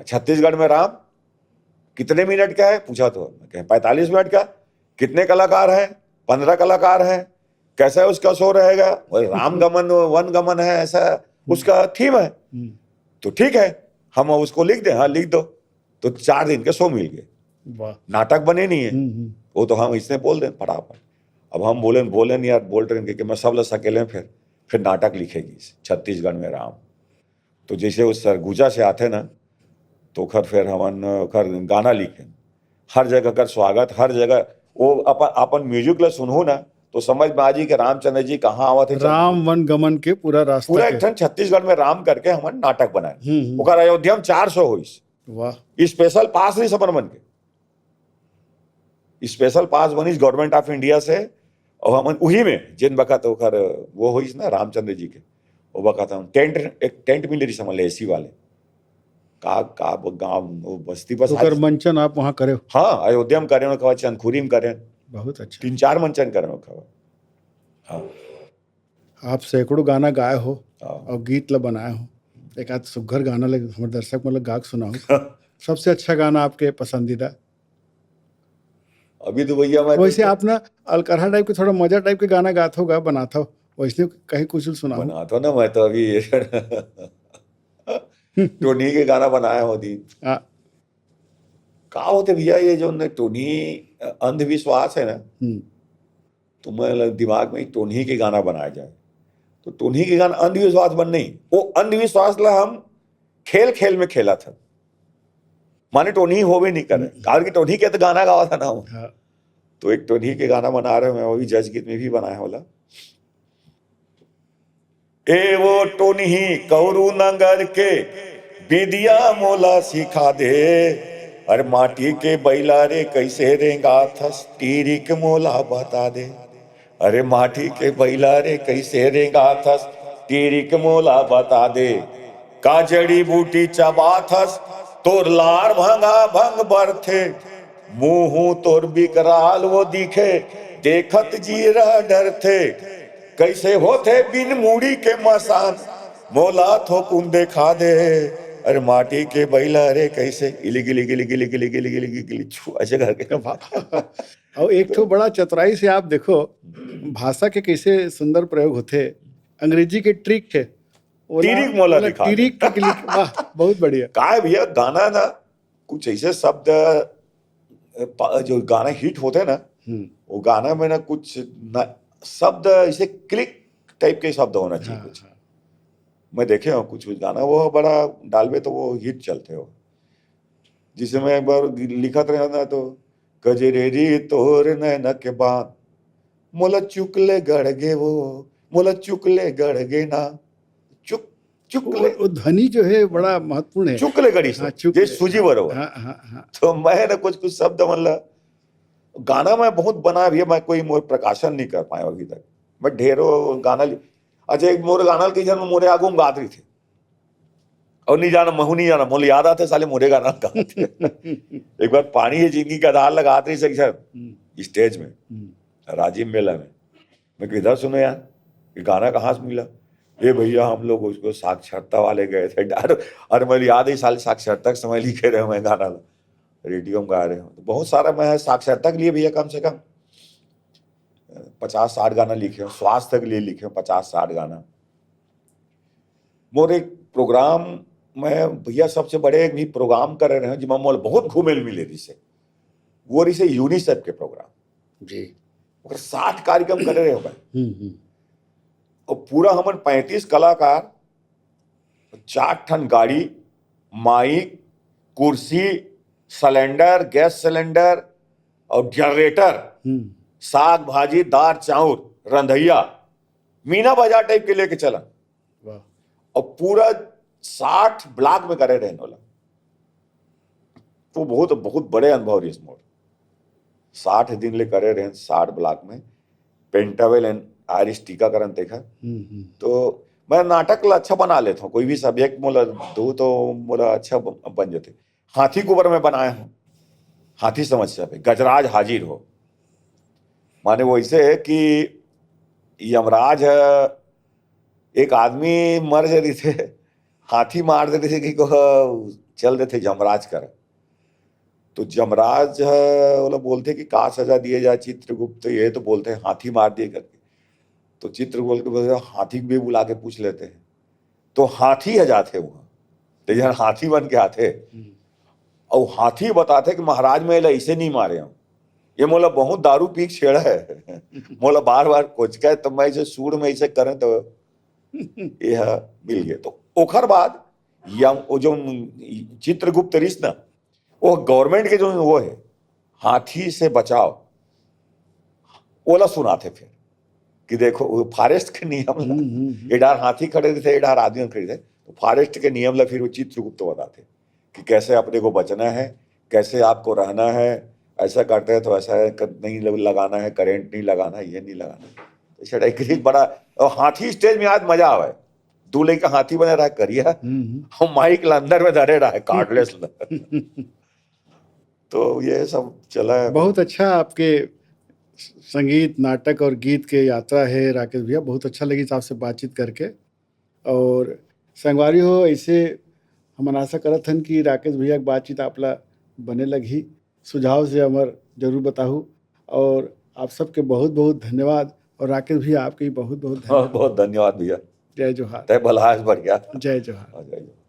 "छत्तीसगढ़ में राम।" "कितने मिनट का है?" पूछा तो मैं कहा, "पैंतालीस मिनट का।" "कितने कलाकार हैं?" "पन्द्रह कलाकार हैं।" "कैसा है उसका शो रहेगा?" "वही राम गमन, वन गमन है, ऐसा उसका थीम है।" हम्म। "तो ठीक है, हम उसको लिख दें?" "हाँ, लिख दो।" तो चार दिन के शो मिल गए। वाह। नाटक बने नहीं है। हम्म, हम्म। वो तो हम इसने बोल दें फटाफट। अब हम बोले, बोले नहीं यार, बोल रहे हैं कि मैं सब ला सकेले फिर, फिर नाटक लिखेगी छत्तीसगढ़ में राम। तो जैसे वो सरगुजा से आथे ना, तो ओखर फिर हमन ओखर गाना लिखेन। हर जगह कर स्वागत, हर जगह वो अपन, अपन म्यूजिक ला सुनहू ना, तो समझ में आ जी कि रामचंद्र जी कहाँ आवत हे, चंद्र। राम वन गमन के पूरा रास्ता पूरा के। एक ठन छत्तीसगढ़ में राम करके हमन नाटक बनाए। हम्म, हम्म। ओकर अयोध्या में चार सौ होइस। वाह। स्पेशल पास रहिस अपन मन के, स्पेशल पास बनिस गवर्नमेंट ऑफ इंडिया से। और हमन उही में, जिन बखत ओकर वो होइस ना रामचंद्र जी के, वो बखत हम टेंट, एक टेंट मिले रहिस हमन ला एसी वाले। का का वो गांव, वो बस्ती बस ओकर मंचन आप वहाँ करे हो? हाँ, अयोध्या में करेन, ओकर बाद चंदखुरी में करेन, बहुत अच्छा। तीन चार मंचन करेन ओकर बाद। हाँ। आप सैकड़ों गाना गाए हो हाँ। और गीत ला बनाए हो, एक आध सुघर गाना ले हमर दर्शक मन ला गा के सुनाओ। सबसे अच्छा गाना आपके पसंदीदा? अभी तो भैया मैं वैसे आप ना अलकरहा टाइप के, थोड़ा मजा टाइप के गाना गात हो, गा बनात हो, वैसे कहीं कुछ सुनाओ। बनाता हूँ ना मैं तो अभी। टोनी के गाना बनाया हो दी। हाँ। का होथे भैया, ये जो न टोनी अंधविश्वास है ना, हम्म। तो मैं लग-, दिमाग में टोनी के गाना बनाया जाए, तो टोनी के गाना अंधविश्वास बन नहीं, वो अंधविश्वास ला हम खेल खेल में खेलत हन, माने टोनी होबे नहीं करे, काबर कि टोनी के तो गाना गावत हन हम। हाँ। तो एक टोनी के गाना बना रहे हैं, मैं वही जज गीत में भी बनाया होला। ए वो टोनही कौरू नंगर के बिदिया मोला सिखा दे, अरे माटी के बैला रे कैसे रेंगाथस, तीरिक मोला बता दे। अरे माटी के बैला रे कैसे रेंगाथस, तीरिक मोला बता दे। का जड़ी बूटी चबाथस, तोर लार भंगा भंग बरथे, मुंह तोर बिकराल वो दिखे, देखत जीरा डरथे। कैसे होथे बिन मुड़ी के मसान, मोला थोकुन देखा दे। अरे माटी के बैला रे कैसे इली गिली गिली गिली गिली गिली गिली गिली छू, ऐसे करके। और एक ठो बड़ा चतुराई से आप देखो, भाषा के कैसे सुंदर प्रयोग होथे। अंग्रेजी के ट्रिक है, ओला- तीरिक मोला ओला दिखा दे। तीरिक के लिख-, वाह, बहुत बढ़िया। का है भैया, गाना ना कुछ ऐसे शब्द, अ, पा-, जो गाना हिट होते हैं ना, हम्म। वो गाना में ना कुछ ना, शब्द ऐसे क्लिक टाइप के शब्द होना चाहिए हाँ, कुछ। हाँ। मैं देखे हूँ कुछ कुछ गाना, वो बड़ा डालबे तो वो हिट चलते हो। जिसे मैं एक बार लिखत रहे ना, तो कजरेरी तोर नैना के बान, मोला चुकले गढ़ गे वो, मोला चुकले गढ़ गे ना, चुक चुकले वो, वो ध्वनि जो है बड़ा महत्वपूर्ण है। चुकले गढ़ी से, हाँ, चुकले। जे सूजी बरोबर। हाँ, हाँ, हाँ। तो मैं ना कुछ कुछ शब्द मन ला, गाना मैं बहुत बना भी है, मैं कोई मोर प्रकाशन नहीं कर पाया अभी तक। मैं ढेरों गाना लि-, अच्छा, एक मोर गाना ल कई झन मोरे आगू में गात रहिथे, और नहीं जाना, महू नहीं जाना, मोला याद आथे साले मोरे गाना गात। एक बार पानी है जिंदगी का धार लगात रहिस एक झन हम्म, स्टेज में, हम्म। राजिम मेला में। मैं कहा, "इधर सुनो यार, ये गाना कहाँ से मिला?" "ए भैया, हम लोग उसको साक्षरता वाले गए थे।" डर, अरे, मैं याद है, साले साक्षरता के समय लिखे रहे मैं गाना ला, रेडियो में गा रहे हो। तो बहुत सारा मैं साक्षरता के लिए भैया कम से कम पचास साठ गाना लिखे हूँ, स्वास्थ्य के लिए लिखे हूँ पचास साठ गाना। मोर एक प्रोग्राम, मैं भैया सबसे बड़े एक भी प्रोग्राम करे रहे हूँ, जिसमें मोला बहुत घूमे ल मिले रिसे, वो रिसे यूनिसेफ के प्रोग्राम। जी। ओकर साठ कार्यक्रम करे रहे हो भाई। हम्म, हम्म। और पूरा हमन पैंतीस कलाकार, चार ठन गाड़ी, माइक, कुर्सी, सिलेंडर, गैस सिलेंडर और जनरेटर, हम्म। साग भाजी, दार चाउर, रंधैया, मीना बाजार टाइप के लेके चलन। वाह। और पूरा साठ ब्लॉक में करे रहन वाला। तो बहुत, बहुत बड़े अनुभव रहिस मोर। साठ दिन ले करे रहन, साठ ब्लॉक में, पेंटावेल एंड आयरिश टीकाकरण देखा। हम्म, हम्म। तो मैं नाटक ला अच्छा बना लेता हूँ, कोई भी सब्जेक्ट मोला दो तो मोला अच्छा ब-, बन जाते। हाथी के ऊपर मैं बनाया हूँ, हाथी समस्या पे गजराज हाजिर हो, माने वैसे है कि यमराज है, एक आदमी मर जे रहिथे, हाथी मार दे रहिथे कि को चल देथे जमराज कर। तो जमराज है, ओला बोलथे कि का सजा दिए जाए चित्रगुप्त, ये तो बोलथे हाथी मार दिए करके। तो चित्रगुप्त बोलथे, "हाथी भी बुला के पूछ लेते हैं।" तो हाथी ह जाथे वहाँ, तो यार हाथी बन के आथे। हम्म। और हाथी बताथे कि महाराज, मैं एला ऐसे नहीं मारे हूँ, ये मोला बहुत दारू पी के छेड़ा है, मोला बार बार कोचका है, तो मैं इसे सूर में ऐसे करें तो ये ह मिल गए। तो ओखर बाद या वो जो चित्रगुप्त रिस ना, वो गवर्नमेंट के जो वो है, हाथी से बचाव, ओला सुनाथे फिर। कि देखो, वो फॉरेस्ट के नियम ला, हम्म, हम्म, हम्म। ए डार हाथी खड़े रहिथे, ए डार आदमी खड़े रहिथे, तो फॉरेस्ट के नियम ला फिर वो चित्रगुप्त बताथे कि कैसे अपने को बचना है, कैसे आपको रहना है, ऐसा करते हैं तो ऐसा है, कर-, नहीं ल-, लगाना है, करंट नहीं लगाना है, ये नहीं लगाना है। तो सेटा एक चीज बड़ा, और हाथी स्टेज में आज मजा आवे, दू लइका हाथी बने रहा करिया, हम्म, हम्म। हम माइक ला अंदर में धरे रहा है, कार्डलेस ला। तो ये सब चला है। बहुत अच्छा आपके संगीत, नाटक और गीत के यात्रा है राकेश भैया, बहुत अच्छा लगिस आपसे बातचीत करके। और संगवारी हो, ऐसे हमन आशा करत हन कि राकेश भैया के बातचीत आप ला बने लगही, सुझाव से हमर जरूर बताहू। और आप सबके बहुत बहुत धन्यवाद, और राकेश भैया आपके भी बहुत बहुत हाँ, धन्यवाद। बहुत धन्यवाद भैया, जय जोहार। तय भला है, बढ़िया। जय जोहार। हाँ, जय जोहार।